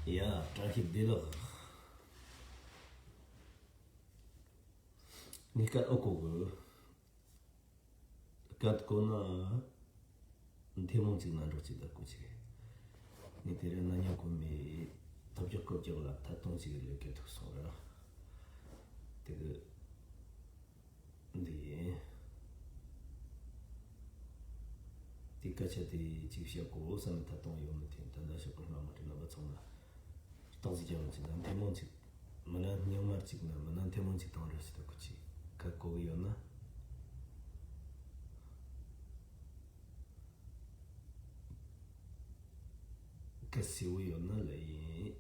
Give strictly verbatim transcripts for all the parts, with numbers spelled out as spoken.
ཡ། བཀྲ་ཤིས་བདེ་ལེགས། ངས་སྐད་ཨོ་གོ་གི། སྐད་གོ་ན་ཐེངས་མང་གཅིག་ན་འགྲོ་གཅིག་ད་གོ་གཅིག་ངས་དེ་རིང་ན་ཉན་གོ་མེད། ཐབས་ཀྱག་ཀོ་ཀྱག་ལ་ཐད་གཏོང་གཅིག་ལས་ཀ་ཐུག་སོང་ར། དེ་གི། འདི་ཡིན། དེ་སྐད་ཆ་དེ་གཅིག་བཤད་གོ་བསམ་ནས་ཐད་གཏོང་ཡོང་ནི་དེ། ད་ལྟ་ཞོགས་པ་སྔ་མོ་དེ་རྣམ་པ་ཚང་མ་རྟགས་གཟིགས་རྒྱབ་ལ་ཅིག་དང་ཐེངས་མང་གཅིག་མི་ན་ཉི་མ་གཅིག་ན་མི་ན་ཐེངས་མང་གཅིག་བཏང་ར་ཞིག་ད་གོ་གཅིག་ཁ་གོ་གི་ཡོད་ན། སྐད་གསལ་བོ་ཡོད་ན་ལ་ཡིན།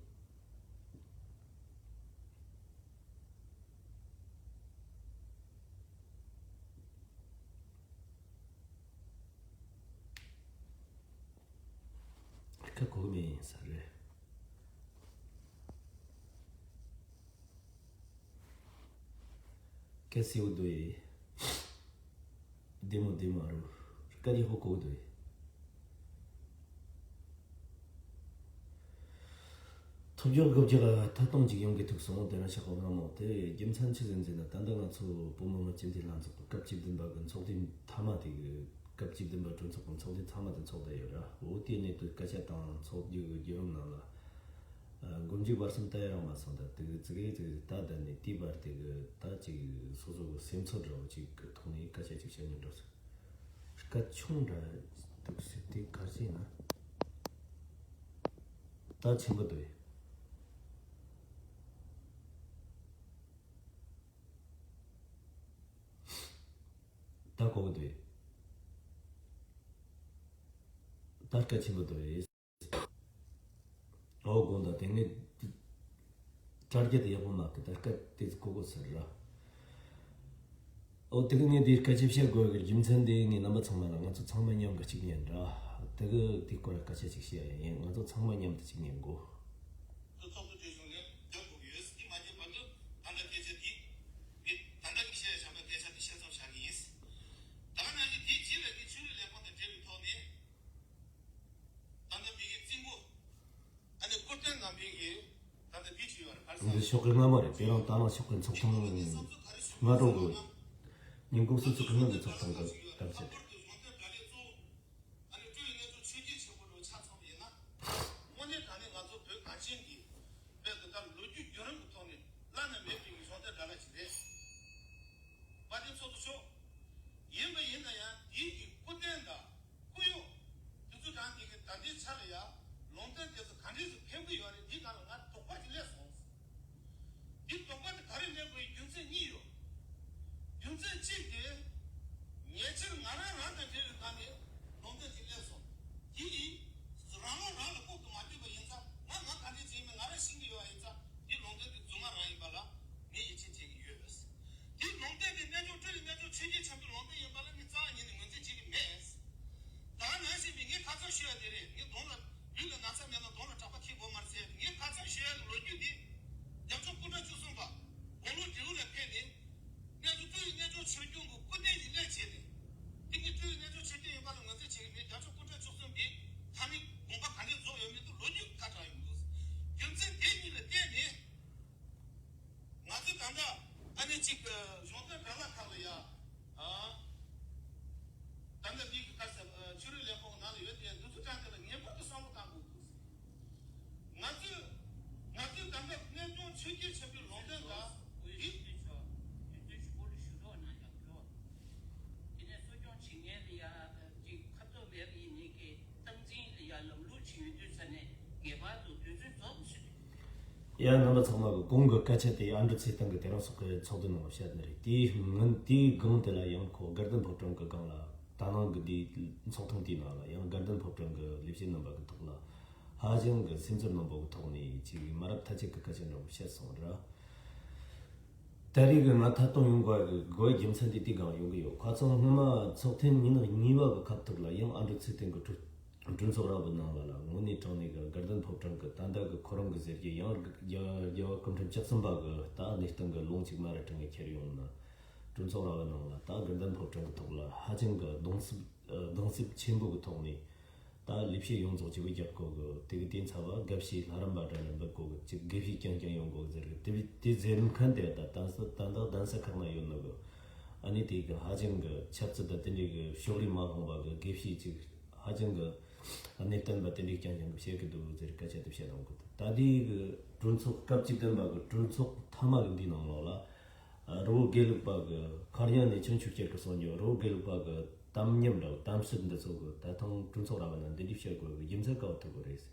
ཁ་གོ་མེད་ས་རེད། སྐད་གསལ་བོ་འདུག་ཡེ། བདེ་མོ་བདེ་མོ་ཨ་རུ། སྐད་ཡེ་ཧོ་གོ་འདུག་ཡེ། ཐོབ་སྦྱོར་དགུ་བརྒྱ་ལ་ཐད་གཏོང་གཅིག་ཡོང་གི་ཐུག་སོང་། དེ་རིང་ཞག་པོ་སྔ་མོ་དེ་རྒྱུ་མཚན་ཆི་ཟིག་ཟེར་ན། ད་ལྟ་ང་ཚོ་བོད་མི་མང་སྤྱི་འཐུས་ལྷན་ཚོགས་ཀྱི་སྐབས་བཅུ་བདུན་པ་གི་ཚོགས་ཐེངས་མཐའ་མ་དེ་གི། སྐབས་བཅུ་བདུན་པ་གྲོས་ཚོགས་ཀྱི་ཚོགས་ཐེངས་ཚང་མ་དེ་ཚོགས་བསྡད་ཡོད་ར། འོ་དེ་ནས་དུ་སྐད་ཆ་དང་ཚོགས་རྒྱུ་གི་བརྒྱུད་རིམ་ནང་ལ། ཨ། མགོ་མཇུག་བར་གསུམ་ལྟ་ཡ་རང་མ་སོང་། ད་དེ་གི་ཙི་གེ་ཙི་གེ་ད་ད་ནས་དེའི་བར་དེ་གི་ད་ཅིག་སོ་སོ་གི་སེམས་ཚོར་འདྲ་བོ་ཅིག་གི་ཐོག་ནས་སྐད་ཆ་ཅིག་བཤད་མྱོང་འདྲ་སོང་། སྐད་ཆུང་འདྲ་འདུག་ཟེར་དེ་ག་རེ་ཟེར་ན། ད་ཆེན་པོ་འདུག་ཡེ། ད་གོ་གི་འདུག་ཡེ། ད་སྐད་ཆེན་པོ་འདུག་ཡེ། ཨོ་དགོངས་དག་དེ་ངས་དྲ་རྒྱ་དེ་ཡག་པོ་མ་གི་ད་སྐད་དེ་གོ་གོ་ཟེར་ར། ཨོ་དེ་གི་ངས་དེ་སྐད་ཆ་བཤད་དགོས་གི་རྒྱུ་མཚན་དེ་ངས་རྣམ་པ་ཚང་མ་ལ། ང་ཚོ་ཚང་མ་མཉམ་གི་གཅིག་ཉན་ར། དེ་གི་དེ་སྐོར་སྐད་ཆ་ཅིག་བཤད་ཡ་ཡིན། ང་ཚོ་ཚང་མ་མཉམ་དུ་གཅིག་ཉན་དགོས། ཚོགས་གཙོ་གྲོས་ཆུང་ནས་རྒྱབ་དགོས་ཀྱི་ཡོད། དེ་མ་བྱས་བར་དུ་ད་ལྟ་སྐད་ཆ་དེ་ངས་ད་ལྟ་གི་བཤད་ཡ་བྱ་བའི་སྐད་ཆ་དེ་བཤད་མཚམས་བཞག་གི་ཡིན། ད་ག་ནང་བཞིན་དེའི་རྗེས་ལ་ངས་ཆོས་རིག་ལས་ཁུངས་དང་འབྲེལ་བའི་ཐོག་ནས། ད་ལྟ་མི་གི་རྩིས་འགོ། ཨ་ནི་སྐུ་བསྟན་རྣམ་པའི་གི་ད་ལྟ་འདི་བྱས་ཡོད་རེད། ག་རེ་ཟེར། འདི་ཞོགས་ཀྱི་སྔ་མོ་རེད། དེ་རིང་ད་ནངས་ཞོགས་ཀྱི་ཚོགས་ཐེངས་ལྔ་པ་འགྲོ་དགོས། ཉིན་གུང་སུ་ཚོགས་ཀྱི་སྔ་གི་ཚོགས་ཐེངས་གི་གཏམ་བཤད་རེད། ཨ་ནི་སྤྲུལ་པའི་རྣལ་འབྱོར་ཆོས་རྒྱལ་ཆེན་པོ་འདྲ་བོ་ཆ་མཚོན་པ་ཡིན་ན། དངོས་གནས་དྲང་གནས་ང་ཚོ་བོད་གངས་ཅན་གྱི་དཔལ་དུ་ལྟར་ལོ་རྒྱུས་བརྒྱུད་རིམ་གྱི་ཐོག་ནས་བླ་ན་མེད་པའི་གཞུང་འབྲེལ་དགྲ་ལྷ་ཅིག་རེད། དཔལ་ལྡན་ཚོགས་གཙོ་མཆོག་ཡིན་པ་ཡིན་ན་ཡང་དེའི་གི་སྐུ་རྟེན་དང་སྐུ་གཡོག་དེ་ཚོ་དྲངས་ཏེ་གི་ད་ལྟའི་ཆ་ལ་ཡང་ལུང་བསྟན་དེ་ཚོ་ག་འདྲས་སུ་ཕན་གྱི་ཡོད་རེད། འདི་སྒང་ལ་ང་དོགས་པ་ཅིག་སླེབས་སོང་། འདི་དོགས་པ་དེ་ག་རེ་སླེབས་དགོས་རྒྱུ་མཚན་གཉིས་ཡོད། རྒྱུ་མཚན་གཅིག་དེ། ཉེ་ཆར་ང་རང་རང་དང་འབྲེལ་བའི་སྒང་ནས་ལུང་བསྟན་ཅིག་སླེབས་སོང་། དེ་ཡིས་རང་བློ་རང་ལ་ལྐོག་ཏུ་མ་བཏུས་པ་ཡིན་ཙང་། ང་ང་ག་འདྲས་བྱས་མིན་ང་རང་ཤེས་ཀྱི་ཡོད་པ་ཡིན་ཙང་། འདི་ལུང་བསྟན་དེ་རྫུན་མ་རང་ཡིན་པ་ལ་ངས་ཡིད་ཆེས་བྱེད་ཀྱི་ཡོད། དེའི་ལུང་བསྟན་དེ་རྣལ་འབྱོར་སྤྲུལ་པའི་རྣལ་འབྱོར་ཆོས་རྒྱལ་ཆེན་པོའི་ལུང་བསྟན་ཡིན་པ་ལ་ངས་རྩ་བ་ཉིད་ནས་ངོས་འཛིན་བྱེད་ཀྱི་མེད། ད་ནང་བཞིན་པའི་ངས་ཁ་ཚར་ཞུ་ཡ་དེ་རེད། ངས་གདོང་ལ་ལུས་ལ་ན་ཚ་མེད་ན་གདོང་ལ་གྲགས་པ་ཐེབས་དགོས་མ་རེད་ཟེར། ངས་ཁ་ཚར་ཞུ་ཡ་གི་ལོ་རྒྱུས་འདི་རྒྱལ་མཆོག་སྐུ་ཕྲེང་བཅུ་གསུམ་པ་དགུང་ལོ་བདེའུ་ལ་ཕེབས་ནས་རྣལ་འབྱོར་སྤྲུལ་པའི་རྣལ་འབྱོར་ཆོས་སྐྱོང་གི་སྐུ་རྟེན་གྱི་སླད་བྱས་ནས། འདི་ངས་སྤྲུལ་པའི་རྣལ་འབྱོར་ཆོས་སྐྱོང་ཡིན་པ་ལ་ངོས་འཛིན་བྱེད་ཀྱི་མེད། རྒྱལ་མཆོག་སྐུ་ཕྲེང་བཅུ་གསུམ་པའི་མཐའ་མའི་དགོངས་པ་ག་འདྲས་རྫོགས་ཡོད་མེད་དུ་ལོ་རྒྱུས་ཁ་གྲགས་ཡོང་འདུག་རྒྱུ་མཚན་དེ་གཉིས་ལ་བརྟེན་ནས། ང་ཚོས་ད་ལྟ་ཨ་ནི་གཅིག་གཞུང་དོན་དྲ་ལམ་ཁག་ལ་ཡ། ཨ། ད་ལྟ་འདི་གི་ག་ཟེར། ཆོས་རིག་ལས་ཁུངས་ནང་ལ་ཡོད་དེ་འདི་ཚོ་དྲངས་དེ་ལ་ངེས་པར་དུ་བསམ་བློ་བཏང་དགོས་འདུག་ང་ཚོས་ང་ཚོས་ད་ལྟ་རྣལ་འབྱོར་ཆོས་རྒྱལ་ཆེན་པོའི་ལུང་བསྟན་དང་འདི། དེ་ནས་གསོ་སྐྱོང་བྱེད་མཁན་ལ་ཡ་ཅིག་ཁ་ཐུག་མེད་པ་ཡིན་ནའི་གི་སྟངས་འཛིན་ལ་ཡ་ལམ་ལུགས་ཅིག་ཡོད་དུས་ཙ་ནས་ངེས་པར་དུ་དུས་ཚོད་རྫོགས་པ་ཞིག་རེད། ཡ། རྣམ་པ་ཚང་མ་གི་གོང་གི་སྐད་ཆ་དེ་ཨ་འབྲུག་ཚེ་བརྟན་གི་དེ་རིང་སོག་གི་ཚོགས་འདུ་ནང་བཤད་ནི་རེད། དེའི་སྔོན་དེའི་སྒང་དེ་ལ་ཡང་ཁོ་དགའ་ལྡན་ཕོ་བྲང་གི་སྒང་ལ་ད་ནང་གི་དེའི་ཚོགས་ཐེངས་དེའི་ནང་ལ་ཡང་དགའ་ལྡན་ཕོ་བྲང་གི་ལས་བྱེད་རྣམ་པ་གི་ཐོག་ལ་ཧ་ཅང་གི་སེམས་ཚོར་རྣོན་པོ་གི་ཐོག་ནས་ཅིག་མ་རབས་ཐ་ཆད་གི་སྐད་ཆ་འདྲ་བོ་བཤད་སོང་ར། ད་རེས་གི་ང་ཐད་གཏོང་ཡོང་དགོས་གི་དགོས་རྒྱུ་མཚན་དེ་དེའི་སྒང་ཡོང་གི་ཡོད། ཁ་སང་སྔོན་མ་ཚོགས་ཐེངས་ཉི་ཤུ་གཉིས་པ་གི་ཁ་ཐུག་ལ་ཡང་ཨ་འབྲུག་ཚེ་བརྟན་གི་གྲོས། གྲོས་ཚོགས་ར་བའི་ནང་ལ་ལ་དངོས་གནས་དྲང་གནས་ཀྱི་དགའ་ལྡན་ཕོ་བྲང་གི་ད་ལྟ་གི་ཁོ་རང་གི་ཟེར་གྱི་ཡང་རྒྱལ་བ་སྐུ་ཕྲེང་བཅུ་གསུམ་པ་གི་ད་གནས་སྟངས་ཀྱི་ལུང་ཅིག་མ་ར་དྲང་ངེ་ཁྱེར་ཡོང་ན། གྲོས་ཚོགས་ར་བའི་ནང་ལ་ད་དགའ་ལྡན་ཕོ་བྲང་གི་ཐོག་ལ་ཧ་ཅང་གི་གདུང་སེམས་གདུང་སེམས་ཆེན་པོ་གི་ཐོག་ནས་ད་ ད་ལས་བྱེད་ཡོངས་རྫོགས་ཅིག་རྒྱབ་དགོས་གི། དེ་གི་དེ་ཚབ་པ་དགའ་བྱེད་ལྷ་རམས་པ་འདྲ་ནས་འབུལ་དགོས་གི། ཅིག་དགེ་བཤེས་རྐྱང་རྐྱང་ཡོང་དགོས་ཟེར་གི། དེ་བས་དེ་ཟེར་མཁན་དེ་ད་ད་ད་ད་གདན་ས་ཁག་ན་ཡོད་ནོ་གི། ཨ་ནི་དེ་གི་ཧ་ཅང་གི་ཆབ་སྲིད་དང་དེ་འདྲའི་གི་ཕྱོགས་རིས་མ་ལྷུང་བ་གི་དགེ་བཤེས་ཅིག་ཧ་ཅང་གི་གནས་བརྟན་པ་དེ་འདྲའི་རྐྱང་རྐྱང་གི་བཤད་གི་འདུག་ཟེར་སྐད་ཆ་དེ་བཤད་དང་གི། ད་དེ་གི་གྲོས་ཚོགས་སྐབས་བཅུ་བདུན་པ་གི་གྲོས་ཚོགས་མཐའ་མ་གི་འདིའི་ནང་ལོགས་ལ། རི་བོ་དགེ་ལུགས་པ་གི་ཁ་རྙིང་ནས་ཆུང་ཆུང་སྐྱེར་གི་སོང་ཉོ། རི་བོ་དགེ་ལུགས་པ་གི་གཏམ་ཉམས་འདྲ་བོ་གཏམ་བཤད་འདི་ཚོ་གི་ད་ཐེངས་གྲོས་ཚོགས་ར་བ་ན་འདི་འདྲའི་བཤད་དགོས་གི་རྒྱུ་མཚན་ག་བ་ཐུག་གི་རེད།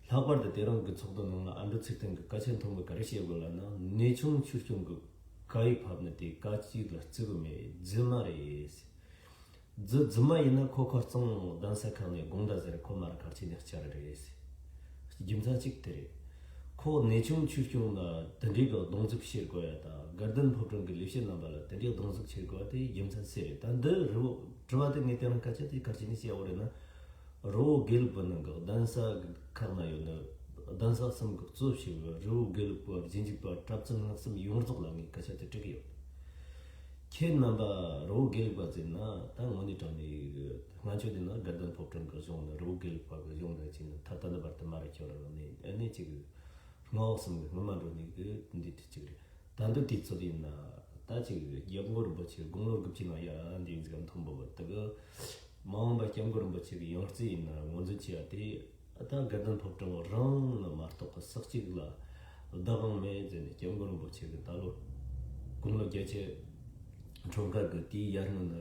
ལྷག་པར་དུ་དེ་རིང་གི་ཚོགས་འདུ་ནང་ལ་ཨ་འབྲུག་ཚེ་བརྟན་གི་སྐད་ཆ་མཐོན་པོ་ག་རེ་བཤད་དགོས་ལབ་ན། ནེའུ་ཆུང་ཆོས་སྐྱོང་གི་བཀའ་ཡིག་ཕབ་ནི་དེ་བཀའ་གཅིག་ལ་བརྩི་གི་མེད། རྫུན་མ་རེད། རྫུ་རྫུན་མ་ཡིན་ན་ཁོ་ཁ་རྩང་གདན་ས་ཁག་ནས་དགོངས་དག་ཟེར། ཁོ་མར་གར་ཆེན་ནས་བཅར་རེད། རྒྱུ་མཚན་གཅིག་དེ་རེད། ཁོ་ནེའུ་ཆུང་ཆོས་སྐྱོང་ལ་དེ་འདྲའི་གི་གདུང་འཛུགས་བྱེད་དགོས་ཡ་དང་། དགའ་ལྡན་ཕོ་བྲང་གི་ལས་བྱེད་རྣམ་པ་ལ་དེ་འདྲའི་གདུང་འཛུགས་བྱེད་དགོས་ཡ་དེ་རྒྱུ་མཚན་སུ་རེད། ད་འདི་རི་བོ་དྲི་བ་དེ་ངས་དེ་རིང་སྐད་ཆ་དེ་གར་ཆེན་ནས་བཤད་འོ་རེད་ན། རི་བོ་དགེ་ལུགས་པ་ནང་གི་གདན་ས་ཁག་ན་ཡོད་ནི་གདན་ས་གསུམ་གི་གཙོ་བྱས་པའི་རི་བོ་དགེ་ལུགས་པ། རྗེས་འཇུག་པ། གྲྭ་བཙུན་སྔགས་གསུམ་ཡོངས་རྫོགས་ལ་ངས་སྐད་ཆ་དེ་དྲི་གི་ཡོད། ཁྱེད་རྣམ་པ་རི་བོ་དགེ་ལུགས་པ་ཟེར་ན་ད་དངོས་གནས་དྲང་གནས་སྔ་ཆོས་དེ་ན་དགའ་ལྡན་ཕོ་བྲང་གི་གཞུང་ནི་རི་བོ་དགེ་ལུགས་པ་གི་གཞུང་ནི་ཅིག་ནི་ཐ་ད་ནི་བར་དུ་མ་རེད། ཁྱོད་རང་ནི་ཨ་ནི་ཅིག་སྔ་བ་གསུམ་གི་སྔོན་མ་འགྲོ་ནི་གི་འདི་དེ་ཅིག་རེད། ད་འདི་དུས་ཚོད་ཡིན་ན་ད་ཅིག་སྐྱབས་མགོན་རིན་པོ་ཆེ་དགུང་ལོ་དགུ་བཅུ་ན་ཡར་འདི་འཛིན་མཐོན་པོ་བར་དུ་གི་མ་འོངས་པ་སྐྱབས་མགོན་རིན་པོ་ཆེ་གི་ཡང་རྩེ་ཡིན་ན་ངོས་འཛིན་བྱེད་ཡ་དེ། ད་དགའ་ལྡན་ཕོ་བྲང་རང་ལ་མ་གཏོགས་གི་ས་གཅིག་ལ་བདག་དབང་མེད་ཟེར་ནས་སྐྱབས་མགོན་རིན་པོ་ཆེ་གི་ད་ལོ་དགུང་ལོ་བརྒྱད་ཅུ་འཁྲུངས་སྐར་གི་དེའི་ཡར་སྔོན་ན་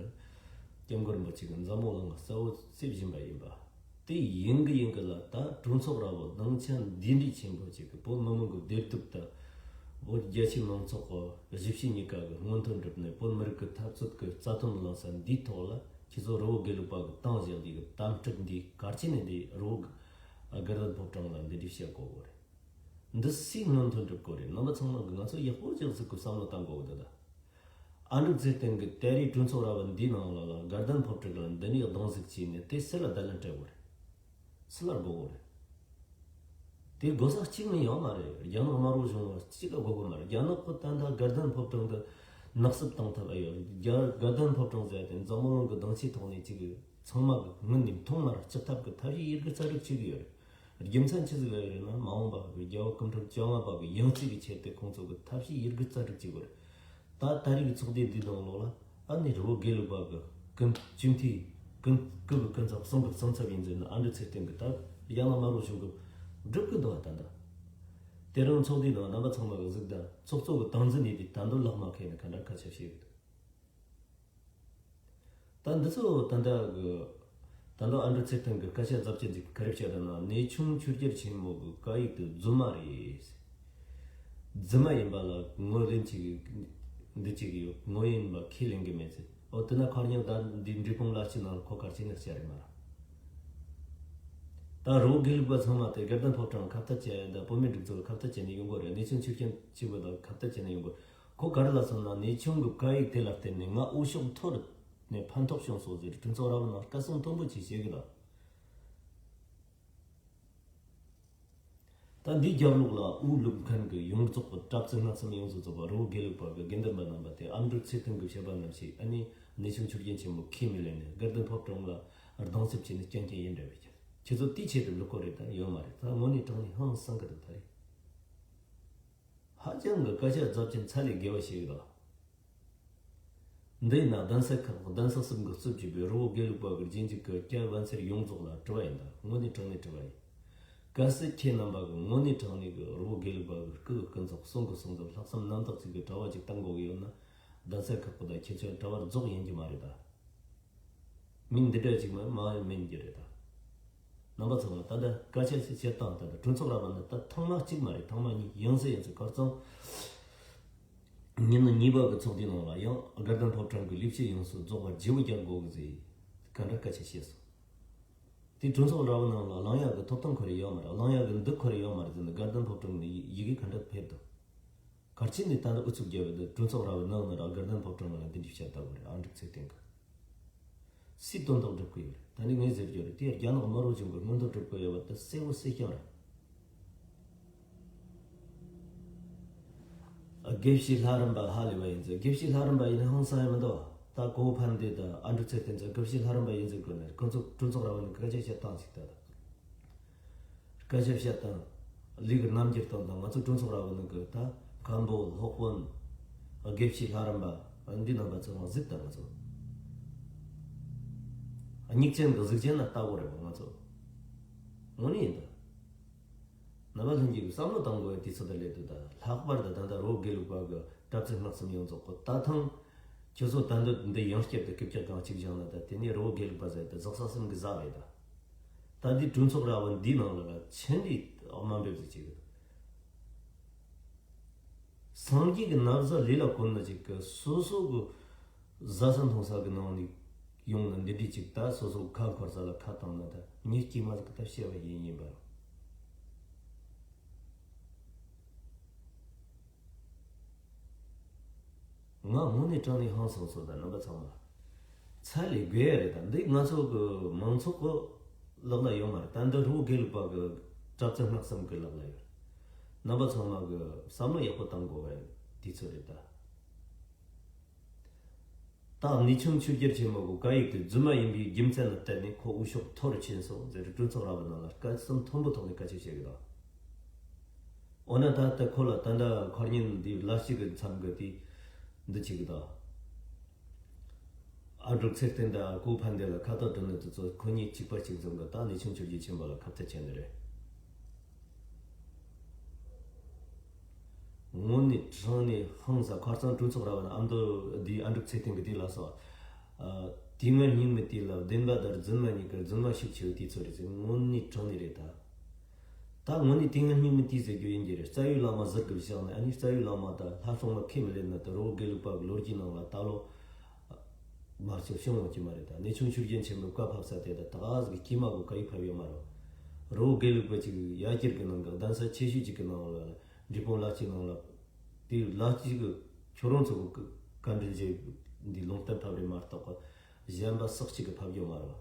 སྐྱབས་མགོན་རིན་པོ་ཆེ་གི་འཛམ་བུ་གླིང་ལ་གསལ་བོ་གསལ་བཞིན་པ་ཡིན་པ། དེ་ཡིན་གི་ཡིན་གི་ལ་ད་གྲོས་ཚོགས་ར་བོ་སྡིངས་ཆ་འདི་འདྲའི་ཆེན་པོ་ཅིག་གི་བོད་མི་མང་གི་བདེ་སྡུག་དང་། བོད་རྒྱ་ཆེ་མང་ཚོགས་ཀྱི་གཞིས་བྱེས་གཉིས་ཀ་གི་མངོན་མཐོ་འགྲུབ་ནས་བོད་མི་རིགས་ཀྱི་འཐབ་རྩོད་ཀྱི་རྩ་དོན་བླངས་ས་འདིའི་ཐོག་ལ་ཁྱེད་ཚོ་རི་བོ་དགེ་ལུགས་པ་གི་དང་བཞག་འདི་གི་དམ་ཁྲིད་འདི་གར་ཆེ་ནས་འདི་རི་བོ་དགའ་ལྡན་ཕོ་བྲང་ལ་འདི་འདྲའི་བཤད་དགོས་གོ་རེད། འདི་སུས་མངོན་མཐོ་འགྲུབ་དགོས་རེད། རྣམ་པ་ཚང་མ་གི་ང་ཚོ་ཡག་པོ་ཅིག་གཟིགས་གི་བསམ་བློ་བཏང་དགོས་གི་འདུག་ད། ཨ་འབྲུག་ཚེ་བརྟན་གྱི་ད་རེས་གྲོས་ཚོགས་ར་བ་འདིའི་ནང་ལ་ལ་དགའ་ལྡན་ཕོ་བྲང་གི་འདི་ནས་གདུང་འཛུགས་བྱས་ནས་དེ་སུ་ལ་བརྡ་ལན་སྤྲད་དགོས་རེད། སུ་ལ་དགོས་གོ་རེད། དེ་དགོས་ས་གཅིག་མིན་ཡོད་མ་རེད། རྒྱ་ནག་དམར་པོ་གཞུང་ལ་གཅིག་ལ་དགོས་གོ་མ་རེད། རྒྱ་ནག་གི་ད་ལྟ་དགའ་ལྡན་ཕོ་བྲང་གི་ནག་སུབ་བཏང་ཐབས་ཨེ་ཡོད། རྒྱ་དགའ་ལྡན་ཕོ་བྲང་ཟེར་ཏེ་འཛམ་བུ་གླིང་གི་གདུང་ཆེའི་ཐོག་ནས་གཅིག་གི་ཚང་མ་གི་སྔུན་ནས་མཐོང་མར་སྤྱི་ཐབ་གི་ཐབས་ཤེས་ཡིར་གི་རྩ་སྒྲིག་བྱེད་གི་ཡོད་རེད། རྒྱུ་མཚན་ཆི་ཟིག་ལ་ཡོད་རེད་ན། མ་འོངས་པ་གི་རྒྱལ་བ་སྐུ་ཕྲེང་བཅོ་ལྔ་པ་གི་ཡང་རྩེ་གི་ཆེད་དུ་ཁོང་ཚོ་གི་ཐབས་ཤེས་ཡིར་གི་རྩ་སྒྲིག་བྱེད་གི་རེད། ད་ད་རེས་ཀྱི་ཚོགས་སྡེ་འདིའི་ནང་ལོགས་ལ་ཨ་ནི་རི་བོ་དགེ་ལུགས་པ་གི་ཀུན་སྤྱི་འཐུས་ཀུན་སྐུ་གི་ཀུན་ཚབ་གསུང་གི་གསུང་ཚབ་ཡིན་ཟེར་ན། ཨ་འབྲུག་ཚེ་བརྟན་གི་ད་རྒྱ་ནག་དམར་པོ་གཞུང་གི་སྒྲུབ་གི་འདུག་བ། ད་ད་དེ་རིང་ཚོགས་སྡེའི་ནང་རྣམ་པ་ཚང་མ་གི་གཟིགས་དང་། ཚོགས་གཙོ་གི་སྟངས་འཛིན་ཡིན་དུས་ད་འདོད་ལག་མ་ཁེལ་ནས་ག་འདྲ་སྐད་ཆ་བཤད་གི་འདུག་ད་འདི་ཚོ་ད་ལྟ་གི་ད་ལྟ་ཨ་འབྲུག་ཚེ་བརྟན་གི་སྐད་ཆ་ཚབས་ཆེན་ཅིག་ག་རེ་བཤད་ད་ན། གནས་ཆུང་ཆོས་རྒྱལ་ཆེན་མོ་གི་བཀའ་ཡིག་དེ་རྫུན་མ་རེད། རྫུན་མ་ཡིན་པ་ལ་ངོས་ལེན་བྱེད་གི་འདི་བྱེད་གི་ཡོད། ངོས་ཡིན་པ་ཁས་ལེན་གི་མེད་ཚེ། འོ་དེ་ན་ཁ་རྙིང་ད་འདི་འབྲས་སྤུངས་བླ་སྤྱི་ནང་ལ་ཁོ་གར་ཆེན་ནས་བཤད་རེད་མ་ར། ད་རི་བོ་དགེ་ལུགས་པ་ཚང་མ་དེ་དགའ་ལྡན་ཕོ་བྲང་ཁ་བརྡ་བྱས་ད་བོད་མིའི་སྒྲིག་འཛུགས་ཁ་བརྡ་བྱས་ནས་ཡོང་གི་རེད། གནས་ཆུང་ཆོས་རྒྱལ་ཆེན་མོ་དང་ཁ་བརྡ་བྱས་ནས་ཡོང་གི། ཁོ་ག་རེ་ལབ་སོང་ན། གནས་ཆུང་གི་བཀའ་ཡིག་དེ་ལ་བརྟེན་ནས་ང་འོས་ཤོག་འཐོར་ནས་ཕན་ཐོགས་བྱུང་སོང་ཟེར་གྲོས་ཚོགས་ར་བ་ནང་སྐད་གསང་མཐོན་པོ་ཅིག་བྱེད་གི་ལ། ད་འདིའི་རྒྱབ་ལོགས་ལ་དབུ་བླུགས་མཁན་གྱི་ཡོངས་རྫོགས་ཀྱི་གྲྭ་བཙུན་སྔགས་གསུམ་ཡོངས་སུ་རྫོགས་པ་རི་བོ་དགེ་ལུགས་པ་གི་དགེ་འདུན་པ་རྣམ་པ་དེ་ཨ་འབྲུག་ཚེ་བརྟན་གྱིས་བཤད་པ་ནང་བཞིན། ཨ་ནི་གནས་ཆུང་ཆོས་རྒྱལ་ཆེན་མོ་ཁས་མི་ལེན་ནས་དགའ་ལྡན་ཕོ་བྲང་ལ་གདུང་འཚུབ་བྱས་ནས་རྐྱང་རྐྱང་ཡིན་འདྲ་བའི་ཁྱེད་ཚོ་དེའི་ཆེད་དུ་བླུག་གོ་རེད་ད། ཡོད་མ་རེད། ད་དངོས་གནས་དྲང་གནས་ཧང་སང་གི་འདུག་ད་རེད། ཧ་ཅང་གི་སྐད་ཆ་རྫབ་ཅན་ཚ་ལས་དགེ་བ་ཞིག་རེད། འདི་ཡིན་ན་གདན་ས་ཁག་གདན་ས་གསུམ་གི་གཙོ་བྱས་པའི་རི་བོ་དགེ་ལུགས་པ་གི་རྗེས་འཇུག་གི་སྐྱ་བན་སེར་ཡོངས་རྫོགས་ལ་དྲི་བ་ཡིན་ད། དངོས་གནས་དྲང་གནས་དྲི་བ་ཡིན། གལ་སྲིད་ཁྱེད་རྣམ་པ་གི་དངོས་གནས་དྲང་གནས་གི་རི་བོ་དགེ་ལུགས་པ་གི་སྐུ་གི་ཀུན་རྫོབ་གསུང་གི་གསུང་རྫོབ་ལྷག་བསམ་རྣམ་དག་ཅིག་གི་གྲྭ་བ་ཅིག་བཏང་དགོས་གི་ཡོད་ན། གདན་ས་ཁག་པོ་དང་ཁྱེད་ཚོའི་གྲྭ་བར་རྫོགས་ཡིན་གྱི་མ་རེད་ད། མི་འདི་འདྲ་ཅིག་མ་མ་མིན་གྱི་རེད་ད། རྣམ་པ་ཚང་མ་ད་ལྟ་སྐད་ཆ་ཞིག་བཤད་སྟངས་ད་ལྟ་གྲོས་ཚོགས་ར་བ་ནི་ད་ཐེངས་མ་གཅིག་མ་རེད། ཐེངས་མ་གཉིས་ཡང་སེ་ཡང་སེ་ཁར་ཚང་ཉིན་གཉིས་པ་གི་ཚོགས་འདུའི་ནང་ལ་ཡང་དགའ་ལྡན་ཕོ་བྲང་གི་ལས་བྱེད་ཡོངས་སུ་རྫོགས་པར་བརྗེ་པོ་རྒྱག་དགོས་གི་ཟེར་ག་འདྲ་སྐད་ཆ་བཤད་སོང་། དེ་གྲོས་ཚོགས་ར་བ་ནང་ལ་གླེང་ཡག་གི་ཐོབ་ཐང་ཁོ་རེ་ཡོད་མ་རེད། གླེང་ཡག་གི་འདུག་ཁོ་རེ་ཡོད་མ་རེད་ཟེར་ནས་དགའ་ལྡན་ཕོ་བྲང་ནས་ཡི་ཡི་གེ་ག་འདྲ་ཕེབས་འདུག་གལ་ཆེན་ནས་ད་ནི་ཨུ་ཚུགས་རྒྱབ་པའི་གྲོས་ཚོགས་ར་བའི་ནང་ནས་ར་དགའ་ལྡན་ཕོ་བྲང་ལ་འདི་འདྲའི་བཤད་ལྟ་བུ་རེད། ཨ་འབྲུག་ཚེ་བརྟན་གི་སུས་དོན་དག་སྒྲུབ་གི་ཡོད་རེད། ད་ནི་ངས་ཟེར་རྒྱུ་རེད། དེ་རྒྱ་ནག་དམར་པོ་གཞུང་གི་མངོན་འདོད་སྒྲུབ་གི་ཡོད་པ་དེ་གསལ་བོ་གསལ་རྐྱང་རེད། དགེ་བཤེས་ལྷ་རམས་པ་ཧ་ལས་པ་ཡིན་ཚེ། དགེ་བཤེས་ལྷ་རམས་པ་ཡིན་ན་ཧང་སང་ཡ་མི་འདུག་ད་གོ་བོ་ཕན་བདེ་དང་ཨ་འབྲུག་ཚེ་བརྟན་ཚོ་དགེ་བཤེས་ལྷ་རམས་པ་ཡིན་ཟེར་དགོས་ནས་ཁོ་ཚོ་གྲོས་ཚོགས་ར་བ་ནས་སྐད་ཆ་བཤད་སྟངས་ཞིག་ད་ད། སྐད་ཆ་བཤད་སྟངས། ལུགས་རྣམ་འགྱུར་སྟངས་དང་ང་ཚོ་གྲོས་ཚོགས་ར་བ་ནང་གི་ད་མཁན་པོ་སློབ་དཔོན། དགེ་བཤེས་ལྷ་རམས་པ། འདི་རྣམ་པ་ཚོ་རང་གཟིགས་དང་ང་ཚོ། སྙིགས་ཅན་གྱི་གཟུགས་ཅན་ལ་ལྟ་གོ་རེད་བ་ང་ཚོ། དངོས་གནས་ཡིན་ད། རྣམ་པ་ལྷན་རྒྱས་ཀྱིས་བསམ་བློ་བཏང་དགོས་པའི་དུས་ཚོད་དེ་སླེབས་འདུག་ད་ལྷག་པར་དུ་ད་ལྟ་རི་བོ་དགེ་ལུགས་པ་གི་གྲྭ་བཙུན་སྔགས་གསུམ་ཡོངས་རྫོགས་ཀྱི་ད་ཐེངས་ཁྱོད་ཚོ་ད་འདོད་འདི་ཡང་བསྐྱར་དུ་རྐུབ་བཀྱག་གང་གཅིག་བཞག་ན་ད་དེ་ནས་རི་བོ་དགེ་ལུགས་པ་ཟེར་དེ་ཟག་ས་སེམས་ཀྱི་ཟ་བས་ད། ད་འདི་གྲོས་ཚོགས་ར་བ་འདིའི་ནང་ལ་ཆེན་འདི་དམའ་འབེབས་ཟིག་བྱེད་གི་འདུག་སངས་རྒྱས་ཀྱི་ན་བཟའ་ལུས་ལ་གོན་ན་ཅིག་གི་སོ་སོ་གི་བཟའ་ས་འཐུང་ས་གི་ནང་ནས་ཡོང་ན་འདི་འདྲའི་ཅིག་ད་སོ་སོ་ཁ་འཁོར་ས་ལ་ཁ་བཏང་ན་ད་མྱི་སྐྱེས་མ་ཟིག་གི་ད་བཤད་པ་ཡིན་ཡིན་པ། ང་དངོས་གནས་དྲང་ནས་ཧང་སངས་སོང་ད་རྣམ་པ་ཚང་མ། ཚ་ལས་དགོས་ཡ་རེད་ད་འདི་ང་ཚོ་གི་མང་ཚོགས་གི་ལག་ལ་ཡོད་མ་རེད་ད་འདི་རི་བོ་དགེ་ལུགས་པ་གི་གྲྭ་བཙུན་སྔགས་གསུམ་གི་ལག་ལ་ཡོད། རྣམ་པ་ཚང་མ་གི་བསམ་བློ་ཡག་པོ་བཏང་དགོས་པའི་དུས་ཚོད་རེད་ད། ད་གནས་ཆུང་ཆོས་རྒྱལ་ཆེན་མོ་གི་བཀའ་ཡིག་དེ་རྫུན་མ་ཡིན་པའི་རྒྱུ་མཚན་ལ་བརྟེན་ནས་ཁོ་འོས་ཤོག་མཐོ་རུ་ཕྱིན་སོང་ཟེར་གྲོས་ཚོགས་ར་བ་ནང་ལ་སྐད་གསུམ་མཐོན་པོ་ཐོག་ནས་སྐད་ཆ་བཤད་གི་ད། འོ་ན་ད་ལྟ་ཁོ་ལ་ད་ལྟ་ཁོ་གཉིས་འདི་ལ་གཅིག་གི་མཚམས་གི་དེ་འདི་བྱེད་གི་ད། ཨ་འབྲུག་ཚེ་བརྟན་དང་གོ་ཕན་བདེ་ལ་ཁ་བཏགས་སྒྲིལ་ནས་དུ་ཚོ་ཁོ་གཉིས་གཅིག་པ་གཅིག་འཛོམས་གི་ད་གནས་ཆུང་ཆོས་རྒྱལ་ཆེན་པོ་ལ་ཁ་གཏད་བྱས་ནི་རེད། དངོས་གནས་དྲང་ནས་ཧང་སང་ཁ་རྩང་གྲོས་ཚོགས་ར་བ་ན་ཨ་མདོ་འདི་ཨ་འབྲུག་ཚེ་བརྟན་གི་དེ་ལ་སོ། དུས་ངན་སྙིགས་མའི་དུས་ལ་བདེན་པ་དང་རྫུན་མ་གཉིས་ཀ་རྫུན་མ་ཤུགས་ཆེ་བའི་དུས་ཚོད་རེད་ཟེར་དངོས་གནས་དྲང་ནས་རེད་ད། ད་དངོས་གནས་དུས་ངན་སྙིགས་མའི་དུས་ཟེར་རྒྱུ་ཡིན་གྱི་རེད། རྩ་བའི་བླ་མ་ཟུར་དགུར་བཞག་ན་ཨ་ནི་རྩ་བའི་བླ་མ་དང་ལྷ་སྲུང་མ་ཁས་མི་ལེན་ན་ད་རི་བོ་དགེ་ལུགས་པ་གི་ལོ་རྒྱུས་ནང་ལ་ད་ལོ། མ་ཆོག་བྱུང་ཡོང་གི་མ་རེད་ད། གནས་ཆུང་ཆོས་རྒྱལ་ཆེན་པོའི་བཀའ་ཕབ་ས་དེ་ད་ད་ག་ཟིག་དཀྱུས་མ་གི་བཀའ་ཡིག་ཕབ་ཡོད་མ་རེད། རི་བོ་དགེ་ལུགས་པ་ཅིག་ཡ་གྱལ་གི་ནང་གི་གདན་ས་ཆེ་ཤོས་ཅིག་གི་ནང་ལ་འབྲས་སྤུངས་ལ་གཅིག་ནང་ལ་དེ་ལ་གཅིག་གི་ཁྱོད་རང་ཚོ་གི་བཀའ་འདྲི་འཇལ་འདི་ལུང་བསྟན་ཕབ་རེད་མ་གཏོགས་གཞན་པ་སོགས་གཅིག་གི་ཕབ་ཡོད་མ་རེད།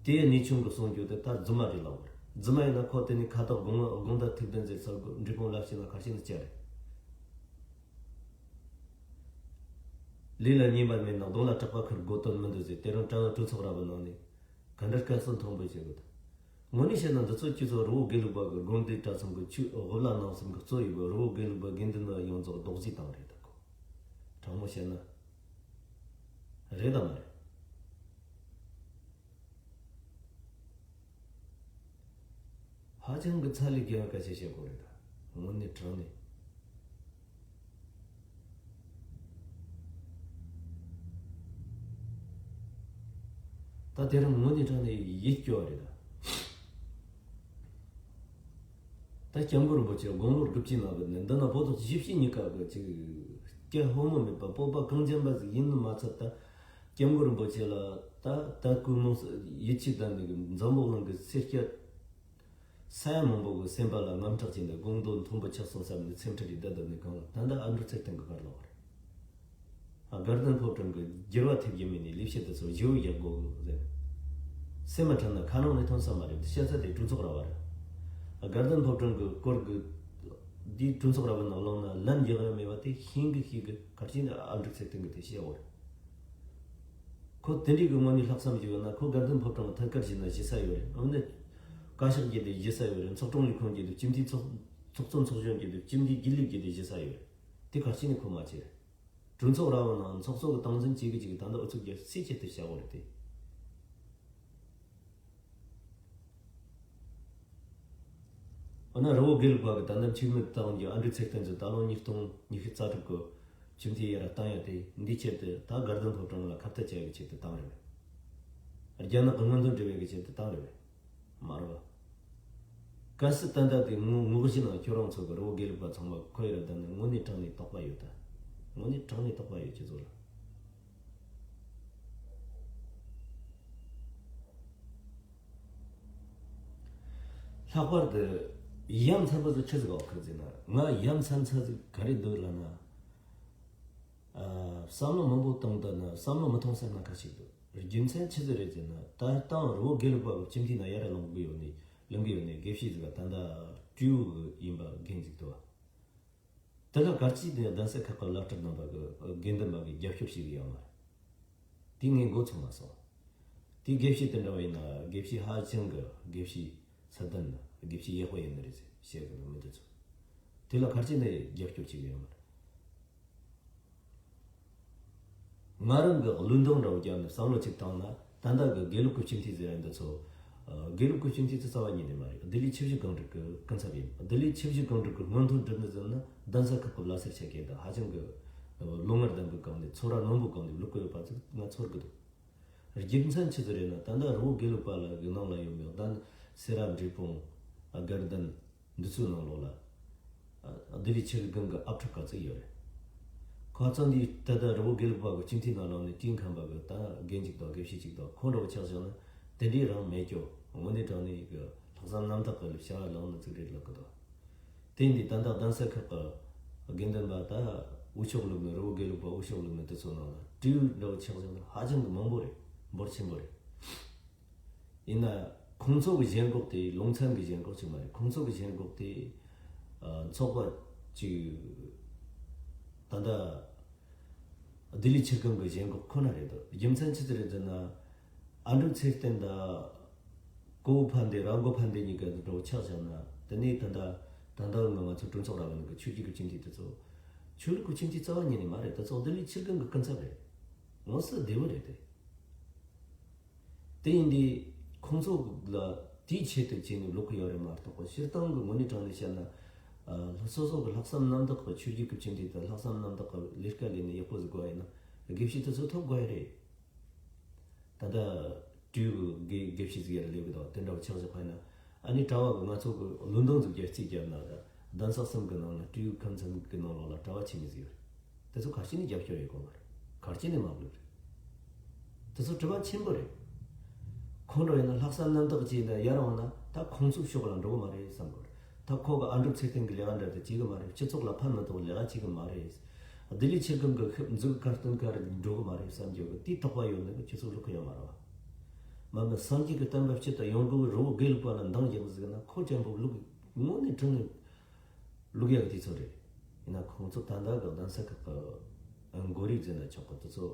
དེ་གནས་ཆུང་གི་གསུང་རྒྱུ་དེ་ད་རྫུན་མ་རེད་ལབ་པ་རེད། རྫུན་མ་ཡིན་ན་ཁོ་དེ་ནས་ཁ་བཏགས་དགོངས་དགོངས་དག་ཐུགས་དོན་ཟེར་ཚར་འབྲས་སྤུངས་ལ་གཅིག་ན་ཁ་ཤས་ནི་བཅར་རེད། ལུས་ལ་ཉེས་པ་མེད་ན་གདོང་ལ་སྐྲག་པ་ཁུར་དགོས་དོན་མི་འདུག་ཟེར་དེ་རིང་གྲྭ་བ་གྲོས་ཚོགས་ར་བ་ནང་ནས་ག་འདྲ་སྐད་གསང་མཐོན་པོ་བྱེད་དགོས་དང་། དངོས་གནས་བཤད་ན་འདི་ཚོ་ཁྱེད་ཚོ་རི་བོ་དགེ་ལུགས་པ་གི་དགོན་སྡེ་གྲྭ་ཚང་གི་ཆོས་དབུ་བླ་རྣམ་གསུམ་གི་གཙོ་ཡིན་པའི་རི་བོ་དགེ་ལུགས་པ་དགེ་འདུན་པ་ཡོངས་རྫོགས་རྡོག་རྫིས་བཏང་རེད་ད་གོ། དྲང་མོ་བཤད་ན། རེད་དམ་མ་རེད། ཧ་ཅང་གི་ཚ་ལས་རྒྱལ་བ་སྐད་ཆ་བཤད་དགོས་རེད་ད། དངོས་གནས་དྲང་གནས། ད་དེ་རིང་དངོས་གནས་དྲང་གནས་ཡིད་སྐྱོ་བ་རེད་ད། ད་སྐྱབས་མགོན་རིན་པོ་ཆེ་དགུང་ལོ་དགུ་བཅུའི་ནང་གི་ནས་འདི་ན་བོད་ཐོག་བཞི་བྱེས་གཉིས་ཀ་གི་ཅིག་སྐད་ཧོ་མོ་མེད་པ་སྤོབས་པ་གངས་ཅན་པ་ཟིག་ཡིན་ནི་མ་ཚད་ད། སྐྱབས་མགོན་རིན་པོ་ཆེ་ལ་ད་ད་སྐུ་དངོས་སུ་ཡིད་ཆེས་ལྡན་ནི་གི་འཛམ་བུ་གླིང་གི་སེར་སྐྱ་ས་ཡ་མང་པོ་གི་སེམས་པ་ལ་དངངས་སྐྲག་བྱས་ནས་དགོངས་དོན་མཐོན་པོ་ཆགས་སོང་བསམ་ནས་སེམས་ཁྲལ་གྱིས་བསྡད་བསྡད་ནས་གང་ལ་ད་ལྟ་ཨ་འབྲུག་ཚེ་བརྟན་གི་གར་ལོག་རེད། དགའ་ལྡན་ཕོ་བྲང་གི་འགྱུར་བ་ཐེབས་ཀྱི་མེད་ནས་ལས་བྱེད་དེ་ཚོ་བཞི་བོ་རྒྱག་དགོས་ཟེར། སེམས་མ་ཁྲལ་ན་ཁ་ནང་ནས་ཐོན་ས་མ་རེད་དེ་བཤད་ཚད་དེ་གྲོས་ཚོགས་ར་བ་རེད། དགའ་ལྡན་ཕོ་བྲང་གི་སྐོར་གི་འདིའི་གྲོས་ཚོགས་ར་བ་ནང་ལངས་ན་ལན་རྒྱག་ཡ་མེད་པ་དེ་ཤེས་གི་ཤེས་གི་གར་ཅིག་ནས་ཨ་འབྲུག་ཚེ་བརྟན་གི་དེ་བཤད་འོ་རེད། ཁོ་དེ་འདྲའི་གི་དངོས་གནས་ལྷག་བསམ་ཞིག་ཡོད་ན་ཁོ་དགའ་ལྡན་ཕོ་བྲང་གི་ཐད་ཀར་བྱས་ན་ཞུ་ས་ཡོད་རེད། དངོས་གནས་བཀའ་ཤག་བརྒྱུད་དེ་ཞུ་ས་ཡོད་རེད། ཚོགས་དྲུང་ལས་ཁུངས་བརྒྱུད་དེ་སྤྱི་འཐུས་ཚོགས་ཚོགས་གཙོ་ཚོགས་གཞོན་བརྒྱུད་དེ་སྤྱི་འཐུས་དགེ་ལས་བརྒྱུད་དེ་ཞུ་ས་ཡོད་རེད། དེ་གར་ཅིག་ནས་ཁོ་མ་བྱས་རེད། གྲོས་ཚོགས་ར་བ་ནང་ཚོགས་གཙོ་གི་སྟངས་འཛིན་བྱེད་གི་བྱེད་གི་ད་ལྟ་ཨུ་ཚུགས་རྒྱབ་སྲིད་ཆེད་དུ་བྱ་བ་རེད་དེ། འོ་ན་རི་བོ་དགེ་ལུགས་པ་གི་ད་ལྟ་འཆི་མེད་གཏོང་རྒྱུ་ཨ་འབྲུག་ཚེ་བརྟན་ཚོས་ད་ལོ་ཉིས་སྟོང་ཉི་ཤུ་རྩ་དྲུག་གི་ཆུ་མཐའི་ཡ་ར་བཏང་ཡ་དེ་འདིའི་ཆེད་དུ་ད་དགའ་ལྡན་ཕོ་བྲང་ལ་ཁ་གཏད་བྱ་ཡ་གི་ཆེད་དུ་བཏང་རེད་བས། རྒྱ་ནག་གི་མངོན་འདོད་འགྲུབ་ཡ་གི་ཆེད་དུ་བཏང་རེད་བས། མ་རེད་བ། གལ་སྲིད་ད་ལྟ་དེ་ངོ་ངོ་གཞི་ནང་ཁྱོད་རང་ཚོ་གི་རི་བོ་དགེ་ལུགས་པ་ཚང་མ་ཁོ་ཡི་ར་ད་ནི་དངོས་གནས་དྲང་གནས་དོགས་པ་ཡོད་ད། དངོས་གནས་དྲང་གནས་དོགས་པ་ཡོད་ཁྱེད་ཚོ་ལ། ལྷག་པར་དུ་ཡ་མཚན་པ་ཚོ་ཆི་ཟིག་འོག་གི་ཟེར་ན་ང་ཡ་མཚན་ཚ་ཟིག་ག་རེ་འདུག་ལབ་ན། ཨ། བསམ་བློ་མང་པོ་བཏང་ད་ན་བསམ་བློ་མི་ཐོངས་ས་སྣ་ཁ་ཞིག་འདུག་རྒྱུ་མཚན་ཆི་ཟིག་རེད་ཟེར་ན་ད་ལྟ་རི་བོ་དགེ་ལུགས་པ་གི་སྤྱི་འཐུས་ན་ཡ་ར་ལོངས་གི་ཡོད་ནི་ལོངས་གི་ཡོད་ནི་དགེ་བཤེས་ཟིག་ད་ལྟ་སྤྲེའུ་གི་ཡིན་པ་རྒན་ཟིག་འདུག་དེ་ལ་གར་ཅིག་ནས་གདན་ས་ཁག་གི་བླ་སྤྲུལ་རྣམ་པ་གི་དགེ་འདུན་པ་གི་རྒྱབ་སྐྱོར་ཞིག་ཡོད་མ་རེད། དེ་ངས་མགོ་ཚོས་མ་སོང་། དེ་དགེ་བཤེས་དེ་འདྲ་བ་ཡིན་ན་དགེ་བཤེས་ཧ་ཅང་གི་དགེ་བཤེས་ཚད་ལྡན་ནི་དགེ་བཤེས་ཡག་པོ་ཡིན་ནི་རེད་ཟེར་བཤད་གི་མི་འདུག་ཚོ། དེ་ལ་ག་རེ་བྱས་ནས་རྒྱབ་སྐྱོར་བྱེད་ཀྱི་ཡོད་མ་རེད། ང་རང་གི་བློས་འདང་འདྲ་བོ་བརྒྱབ་ནས་བསམ་བློ་གཅིག་བཏང་ན། ད་ལྟ་གི་དགེ་ལུགས་ཀྱི་སྤྱི་འཐུས་ཟེར་ཡ་འདི་ཚོ། ཨ། དགེ་ལུགས་ཀྱི་སྤྱི་འཐུས་ཚོ་རྩ་བ་ཉིད་ནས་མ་རེད། ལྡི་ལི་ཆུ་བཞི་སྒང་དྲུག་གི་སྐུ་ཚབ་ཡིན། ལྡི་ལི་ཆུ་བཞི་སྒང་དྲུག་གི་སྔོན་ཐོན་སྒྲུབ་ནི་ཟེར་ན་གདན་ས་ཁག་གི་བླ་སེར་ཆ་གས་དང་ཧ་ཅང་གི་ལོ་ལྔ་ལྡན་པའི་སྒང་ནས་ཚོ་ར་རྣོན་པོའི་སྒང་ནས་བླུག་གི་ཡོད་པ་ཚོ་ང་ཚོར་གི་འདུག་རྒྱུ་མཚན་ཆི་ཟིག་རེད་ན། ད་ལྟ་རི་བོ་དགེ་ལུགས་པ་ལ་གི་ནང་ལ་ཡོད་མེད་གདན་སེ་ར་འབྲས་སྤུངས། ཨ། དགའ་ལྡན། འདི་ཚོའི་ནང་ལོགས་ལ། ཨ། ལྡི་ལི་ཆུ་བཞི་སྒང་གི་ཨབ་ཕྲུག་ག་ཚོད་ཡོད་རེད། ཁ་སང་འདི་ད་ལྟ་རི་བོ་དགེ་ལུགས་པ་གི་སྤྱི་འཐུས་ནང་ལོགས་ནས་དེའི་ཁམས་པ་གི་ད་རྒན་གཅིག་དང་དགེ་བཤེས་གཅིག་དང་ཁོང་འདྲ་བོ་ཆགས་བཞག་ན་དེ་འདྲའི་རང་མེད་ཀྱོ། དངོས་གནས་དྲང་གནས་གི་ལྷག་བསམ་རྣམ་དག་གི་བྱ་བ་ལངས་ནི་ཚིག་རེད་ལབ་གི་འདུག་དེ་འདི་ད་ལྟ་གདན་ས་ཁག་གི་དགེ་འདུན་པ་ད་འོས་ཤོག་བླུགས་ནི། རི་བོ་དགེ་ལུགས་པ་འོས་ཤོག་བླུགས་ནི་དེ་ཚོ་ནང་ལ་སྤྲེའུ་འདྲ་བོ་ཆགས་བཞག་ན་ཧ་ཅང་གི་མང་པོ་རེད། འབོར་ཆེན་པོ་རེད། ཡིན་ན་ཁོང་ཚོ་གི་ཞེན་ཁོག་དེ་ལུང་ཚན་གི་ཞེན་ཁོག་ཅིག་མ་རེད། ཁོང་ཚོ་གི་ཞེན་ཁོག་དེ། ཨ། ཚོགས་པ་ཅིག་ད་ལྟ་ལྡི་ལི་ཆུ་སྒང་གི་ཞེན་ཁོག་ཁོ་ན་རེད་དོ། རྒྱུ་མཚན་ཆི་ཟིག་རེད་ཟེར་ན། ཨ་འབྲུག་ཚེ་བརྟན་དང་ཀོ་བོ་ཕན་བདེ། ར་མགོ་ཕན་བདེ་གཉིས་ཀ་འདྲ་བོ་ཆགས་བཞག་ན། དེ་ནས་ད་ལྟ་ད་ལྟ་ང་ང་ཚོ་གྲོས་ཚོགས་ར་བ་ནང་གི་ཆོས་བརྒྱུད་ཀྱི་སྤྱི་འཐུས་དེ་ཚོ་ཆོས་ལུགས་ཀྱི་སྤྱི་འཐུས་རྩ་བ་ཉིད་ནས་མ་རེད། དེ་ཚོ་ལྡི་ལི་ཆུ་སྒང་གི་སྐུ་ཚབ་རེད། ངོ་སོ་བདེ་བོ་རེད་དེ། དེ་ཡིན་དུས་ཁོང་ཚོ་ལ་དེའི་ཆེད་དུ་བྱས་ནས་ལོག་གི་ཡོད་རེད་མ་གཏོགས། སྤྱིར་བཏང་གི་དངོས་གནས་དྲང་གནས་བཤད་ན། ཨ། སོ་སོ་གི་ལྷག་བསམ་རྣམ་དག་གི་ཆོས་བརྒྱུད་ཀྱི་སྤྱི་འཐུས་དང་ལྷག་བསམ་རྣམ་དག་གི་ལས་ཀ་ལས་ནས་ཡག་པོ་ཟིག་དགོས་ཡིན་ན་དགེ་བཤེས་དེ་ཚོ་ཐོབ་དགོས་ཡ་རེད། ད་ལྟ་སྤྲེའུ་གི་དགེ་དགེ་བཤེས་ཟིག་ཡར་སླེབས་གི་འདུག་དེ་འདྲ་བོ་ཆགས་བཞག་པ་ཡིན་ན། ཨ་ནི་གྲྭ་བ་གི་ང་ཚོ་གི་བློས་འདང་ཟིག་རྒྱག་རྩིས་བརྒྱབ་ན་ད་གདན་ས་གསུམ་གི་ནང་ལ་སྤྲེའུ་ཁམས་ཚན་གི་ནང་ལོགས་ལ་གྲྭ་བ་ཆི་མོ་ཟིག་ཡོད་རེད། དེ་ཚོ་ག་རེ་བྱས་ནས་རྒྱབ་སྐྱོར་ཡེད་དགོས་མ་རེད། ག་རེ་བྱས་ནས་མ་བླུགས་རེད། དེ་ཚོ་དྲི་བ་ཆེན་པོ་རེད། ཁོང་འདྲ་ཡིན་ན་ལྷག་བསམ་རྣམ་དག་བྱས་ནས་ཡར་འོང་ན་ད་ཁོང་ཚོའི་ཕྱོགས་ལ་འགྲོ་གི་མ་རེད་བསམ་གི་རེད། ད་ཁོ་གི་ཨ་འབྲུག་ཚེ་བརྟན་གི་ལས་ཀ་འདྲ་དེ་བྱེད་གི་མ་རེད། སྤྱི་ཚོགས་ལ་ཕན་མི་ཐོགས་ལས་ཀ་བྱེད་གི་མ་རེད། ལྡི་ལི་ཆུ་སྒང་གི་ཤི་འཛུགས་ཁ་སྟོན་ཁ་རེ་འགྲོ་གི་མ་རེད་བསམ་རྒྱུ་གི་དེའི་དོགས་པ་ཡོད་ནི་གི་སྤྱི་ཚོགས་ལུགས་གི་ཡོད་མ་རེད་བ། མ་མི་སངས་རྒྱས་ཀྱི་བསྟན་པ་སྤྱི་དང་ཡོངས་གི་རི་བོ་དགེ་ལུགས་པ་ལ་འདང་རྒྱག་གི་ཟིག་ན་ཁོ་ཅན་པོ་ལུགས་དངོས་གནས་དྲང་གནས་ལུགས་ཡག་དེ་ཚོ་རེད། ཡིན་ན་ཁོང་ཚོ་ད་ལྟ་གི་གདན་ས་ཁག་གི་མགོ་རིལ་ཟེར་ན་ཆོག་གི། དེ་ཚོ་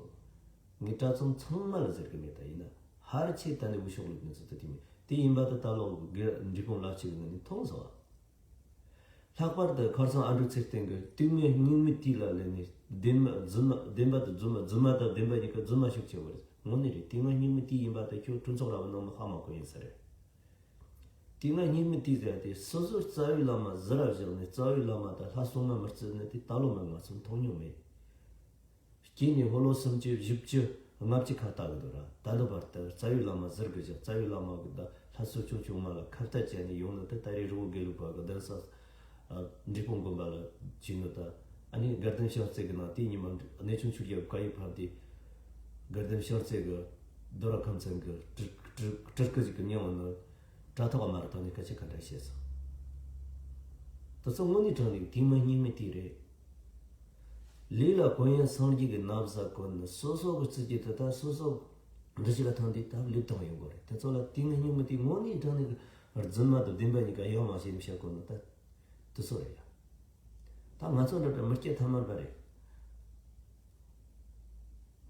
ངས་གྲྭ་ཚང་ཚང་མ་ལ་ཟེར་གི་མེད། ད་ཡིན་ན་ཧར་ཆེ་ད་ནི་འོས་ཤོག་བླུགས་ནི་ཚོ་དེ་དེ་མེད། དེ་ཡིན་པ་དེ་ད་ལོ་གི་འབྲས་སྤུངས་ལ་གཅིག་ནི་མཐོང་སོང་བ། ལྷག་པར་དུ་ཁ་སང་ཨ་འབྲུག་ཚེ་བརྟན་གྱིས་དུས་ངན་སྙིགས་མའི་དུས་ལ་སླེབས་ནས་བདེན་པ་རྫུན་མ། བདེན་པ་དང་རྫུན་མ། རྫུན་མ་དང་བདེན་པ་གཉིས་ཀ་རྫུན་མ་ཤུགས་ཆེ་བ་རེད། དངོས་གནས་རེད། དུས་ངན་སྙིགས་མའི་དུས་ཡིན་པ་དེ་ཁྱོད་གྲོས་ཚོགས་ར་བ་ནང་མི་ཧ་མ་གོ་ཡིན་ས་རེད། དུས་ངན་སྙིགས་མའི་དུས་ཟེར་ཏེ་སོ་སོའི་རྩ་བའི་བླ་མ་ཟུར་ར་བཞག་ནས་རྩ་བའི་བླ་མ་དང་ལྷ་སྲུང་མ་མི་བརྩི་ནི་དེ་ད་ལོ་མ་ང་ཚོ་མཐོང་མྱོང་མེད། སྐྱེས་ནས་ཕོ་ལོ་སུམ་ཅུ་བཞི་བཅུ་ལྔ་བཅུ་ཁ་ལྟ་གི་འདུག་ར། ད་ལྟ་བར་དུ་རྩ་བའི་བླ་མ་ཟུར་གི་བཞག་རྩ་བའི་བླ་མ་གི་ད་ལྷ་སྲུང་ཆུང་ཆུང་མ་ལ་ཁ་གཏད་བཅད་ནས་ཡོང་ནི་དེ་ད་རེས་རི་བོ་དགེ་ལུགས་པ་གི་གདན་ས་འབྲས་སྤུངས་དགོན་པ་ལ་བྱས་ནི། ད་ཨ་ནི་དགའ་ལྡན་ཕྱག་འཚལ་གི་ནང་དེ་ཉི་མ་གནས་ཆུང་ཆོས་རྒྱལ་བཀའ་ཡིག་ཕབ་སྟེ་དགའ་ལྡན་ཕྱག་འཚལ་གི་རྡོ་ར་ཁམས་ཚན་གི་སྤྲུལ་སྤྲུལ་སྤྲུལ་སྐུ་ཞིག་གི་མྱིང་འོ་ནི་དྲ་ཐོག་མ་ར་བཏང་ནས་སྐད་ཆ་ག་འདྲ་བཤད་སོང་། དེ་ཚོ་དངོས་གནས་དྲང་གནས་དུས་ངན་སྙིགས་མའི་དུས་རེད། ལས་ལ་གོ་ཡང་སངས་རྒྱས་ཀྱི་ན་བཟའ་གོན་ནས་སོ་སོ་གི་རྩིས་ཀྱི་དེ་ལྟར་སོ་སོ་འདི་ཞིག་ལ་ཐང་དེ་ལྟར་ལེབ་བཏང་ཡོང་གི་རེད། དེ་ཚོ་ལ་དུས་ངན་སྙིགས་མའི་དུས་དངོས་གནས་དྲང་གནས་ཀྱི་རྫུན་མ་དང་བདེན་པ་གཉིས་ཀ་ཡོད་མ་ཤེས་ནས་བཤད་གོ་ནོ་ད་དེ་ཚོ་རེད་ཡ། ད་ང་ཚོ་འདྲ་འདྲ་མི་སྐྱ་ཐ་མལ་པ་རེད།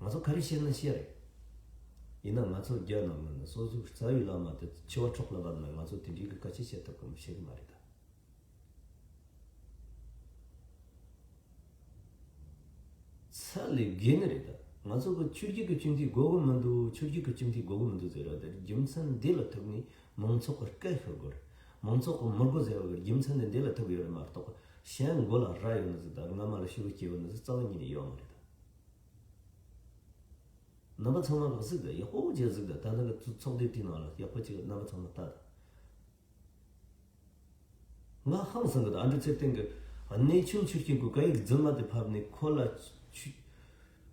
ང་ཚོ་ག་རེ་བཤད་ན་བཤད་རེད། ཡིན་ན་ང་ཚོ་རྒྱ་ནང་ངོས་ནས་སོ་སོའི་རྩ་བའི་བླ་མ་དེ་འཆི་བ་འཕྲོག་ལ་བབ་ན་ང་ཚོ་དེ་འདྲའི་གི་སྐད་ཆ་བཤད་ཐུབ་གི་མི་བཤད་གི་མ་རེད་ད། ཚད་ལས་བརྒལ་ནི་རེད་ད། ང་ཚོ་གི་ཆོས་བརྒྱུད་ཀྱི་སྤྱི་འཐུས་དགོས་གི་མི་འདུག་ཆོས་བརྒྱུད་ཀྱི་སྤྱི་འཐུས་དགོས་གི་མི་འདུག་ཟེར་བ་དེ་རྒྱུ་མཚན་འདི་ལ་ཐུག་ནས་མང་ཚོགས་ཀྱི་སྐད་ཤོར་དགོས་རེད། མང་ཚོགས་ཀྱི་མི་དགོས་ཟེར་བ་གི་རྒྱུ་མཚན་དེ་འདི་ལ་ཐུག་ཡོད་རེད་མ་གཏོགས་གཞན་མགོ་ལ་རྭ་ཡོད་ནི་ཟིག་དང་རྔ་མ་ལ་ཤུ་གུ་སྐྱེས་ཡོད་ནི་ཟིག་རྩ་བ་ཉིད་ནས་ཡོད་མ་རེད་ད། རྣམ་པ་ཚང་མ་གི་གཟིགས་དང་ཡག་པོ་བྱས་གཟིགས་དང་། ད་ལྟ་གི་ཚོགས་སྡེ་དེའི་ནང་ལ་ཡག་པོ་ཅིག་རྣམ་པ་ཚང་མ་ལྟ་དང་། ང་ཧང་སང་གི་དང་། ཨ་འབྲུག་ཚེ་བརྟན་གི་གནས་ཆུང་ཆོས་སྐྱིད་གི་བཀའ་ཡིག་རྫུན་མ་དེ་ཕབ་ནས་ཁོ་ལ་ཆུ་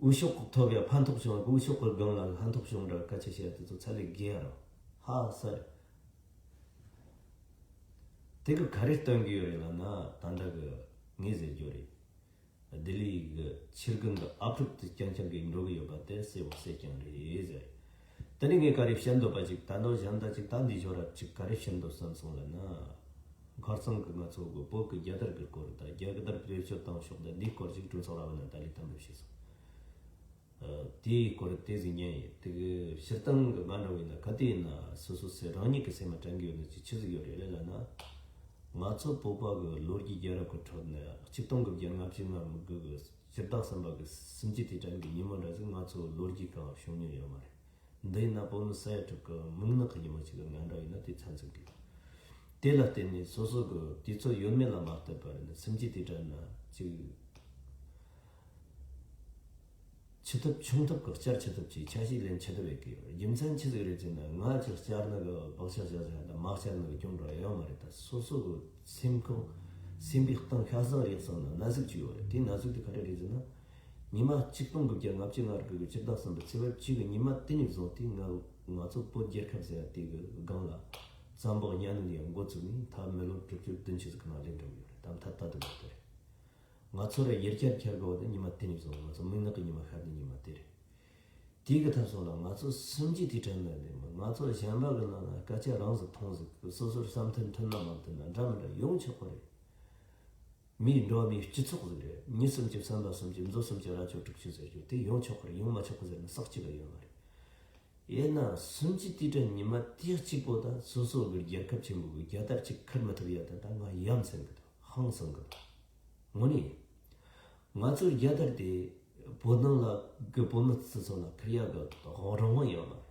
འོས་ཤོག་ཐོབ་ཡ་ཕན་ཐོགས་བྱུང་། འོས་ཤོག་གི་སྒང་ལ་ཕན་ཐོགས་བྱུང་འདྲ་སྐད་ཆ་བཤད་ཡ་དེ་ཚོ་ཚད་ལས་བརྒལ་ཡ་རེད། ཧ་ས་རེད། དེ་གི་ག་རེ་སྟོན་གི་ཡོད་རེད་ལབ་ན། ད་འདྲ་གི་ངས་ཟེར་རྒྱུ་རེད། ལྡི་ལི་གི་ཆུ་སྒང་གི་ཨབ་ཕྲུག་དེ་རྐྱང་རྐྱང་གིས་འགྲོ་གི་ཡོད་པ་དེ་གསལ་པོ་གསལ་རྐྱང་རེད་ཟེར། དེ་ནས་ངས་ག་རེ་བཤད་འདོད་པ་ཅིག་ད་ནོ་གཞན་དག་ཅིག་ད་འདི་ཞོར་ར་ཅིག་ག་རེ་བཤད་འདོད་བསམ་སོང་ལབ་ན། ཁ་སང་གི་ང་ཚོ་གི་བོད་ཀྱི་རྒྱལ་དར་གི་སྐོར་དང་རྒྱལ་དར་བེད་སྤྱོད་བཏང་ཕྱོགས་དང་འདིའི་སྐོར་ཅིག་གྲོས་ཚོགས་ར་བ་ནས་ད་ལས་གཏམ་རེ་བྱས་སོང་། དེའི་སྐོར་དེ་ཟིག་ཉན་ཡིན། དེ་གི་སྤྱིར་བཏང་གི་ང་འདྲ་བོ་ཡིན་ན་ག་དུས་ཡིན་ན་སོ་སོ་སེ་རང་ཉིད་ཀྱི་སེམས་ལ་དྲན་གི་ཡོད་ནི་ཅི་ཆི་ཟིག་ཡོད་རེད་ལབ་ན། ང་ཚོ་བོད་པ་གི་ལོ་རྒྱུས་རྒྱལ་རབས་ཀྱི་ཁྲོད་ནས་ཆིག་སྟོང་དགུ་བརྒྱ་ལྔ་བཅུ་ང་དགུ་གི་སྤྱི་ཟླ་གསུམ་པ་གི་སུམ་ཅུ་དེ་དྲན་གི་ཉིན་མོ་འདྲ་ཟིག་ང་ཚོ་ལོ་རྒྱུས་སྒང་བྱུང་མྱོང་ཡོད་མ་རེད། འདི་ཡིན་ན་བོད་མི་ས་ཡ་དྲུག་གི་མིག་ནག་གི་ཉིན་མོ་ཅིག་གི་ང་འདྲ་ཡིན་ན་དེ་ཚོད་འཛིན་གི། དེ་ལ་བརྟེན་ནས་སོ་སོ་གི་དུས་ཚོད་ཡོད་མེད་ལ་མ་ལྟོས་པར་ནི་སུམ་ཅུ་དེ་དྲན་ན་ཅིག་ཆེ་ཐབས་ཆུང་ཐབས་ཀྱི་བསྐྱར་ཆེ་ཐབས་ཀྱི་ཆ་ཤས་ལེན་ཆེ་ཐབས་ཡོད་ཀི་ཡོད། རྒྱུ་མཚན་ཆི་ཟིག་རེད་ཟེར་ན། ང་ཅིག་བསྐྱར་ནི་གི་བག་ཆགས་བཞག་བཞག་དང་མ་བསྐྱར་ནི་གི་སྐྱོན་འགྲོ་ཡོད་མ་རེད། ད་སོ་སོ་གི་སེམས་ཁོང་སེམས་པའི་གཏིང་ཤ་ཟ་རེད་བསམ་ན་ན་ཟུག་ཅིག་ཡོད་རེད། དེ་ན་ཟུག་དེ་ག་རེ་རེད་ཟེར་ན། ཉི་མ་ཆིག་སྟོང་དགུ་བརྒྱ་ལྔ་བཅུ་ང་དགུ་གི་སྤྱི་ཟླ་གསུམ་པའི་ཚེས་པ་གཅིག་གི་ཉི་མ་དེ་ནས་བཟུང་སྟེ་ང་ང་ཚོ་བོད་རྒྱལ་ཁབ་ཟེར་ཡ་དེ་གི་སྒང་ལ་རྩམ་པ་ཉ་ནུབ་ཡང་འགོ་བཙུགས་ནས་ད་མི་ལོ་དྲུག་ཅུ་བདུན་ཅུ་ཟིག་གི་ནང་སླེབས་འགྲོ་གི་ཡོད་རེད། ད་མཐའ་ད་དུང་ཡོད་རེད། ང་ཚོ་ར་ཡར་རྒྱས་འཁྱེར་དགོས་པ་དེ་ཉི་མ་དེ་ནས་བཟུང་ང་ཚོ་མིག་ནག་གི་ཉི་མ་ཤར་ནི་ཉི་མ་དེ་རེད། དེ་གི་ཐབས་སོགས་ལ་ང་ཚོ་སུམ་ཅུ་དེ་དྲན་ན་དེ་མ་ང་ཚོ་གཞན་པ་གི་ནང་ན་སྐད་ཆ་རང་ཟིག་མཐོང་ཟིག་སོ་སོར་བསམ་ཐུན་མཐུན་ན་མ་མཐུན་ན་འདྲ་མི་འདྲ་ཡོང་ཆོག་གི་རེད། མིའི་འགྲོ་བ་མིའི་སྤྱི་ཚོགས་ཟིག་རེད། མྱི་སུམ་ཅུ་བསམ་པ་སུམ་ཅུ་མཛོ་སུམ་ཅུ་རྭ་ཅོ་དྲུག་ཅུ་ཟེར་རྒྱུ་དེ་ཡོང་ཆོག་གི་རེད། ཡོང་མ་ཆོག་གི་ཟེར་ན་ཟག་གཅིག་ག་ཡོད་མ་རེད། ཡིན་ན་སུམ་ཅུ་དེ་དྲན་ཉི་མ་དེ་གཅིག་པོ་ད་སོ་སོ་གི་རྒྱལ་ཁབ་ཆེན་པོ་གི་རྒྱལ་དར་གཅིག་འཁུར་མི་ཐུབ་ཡ་ད་ད་ང་ཡ་མཚན་གི་འདུག་ཧང་སང་གི་འདུག་དངོས་གནས་ཡིན། ང་ཚོའི་རྒྱལ་དར་དེ་བོད་ནང་ལ་གི་བོད་མི་སི་ཚོ་ལ་འཁུར་ཡ་གི་རང་དབང་ཡོད་མ་རེད།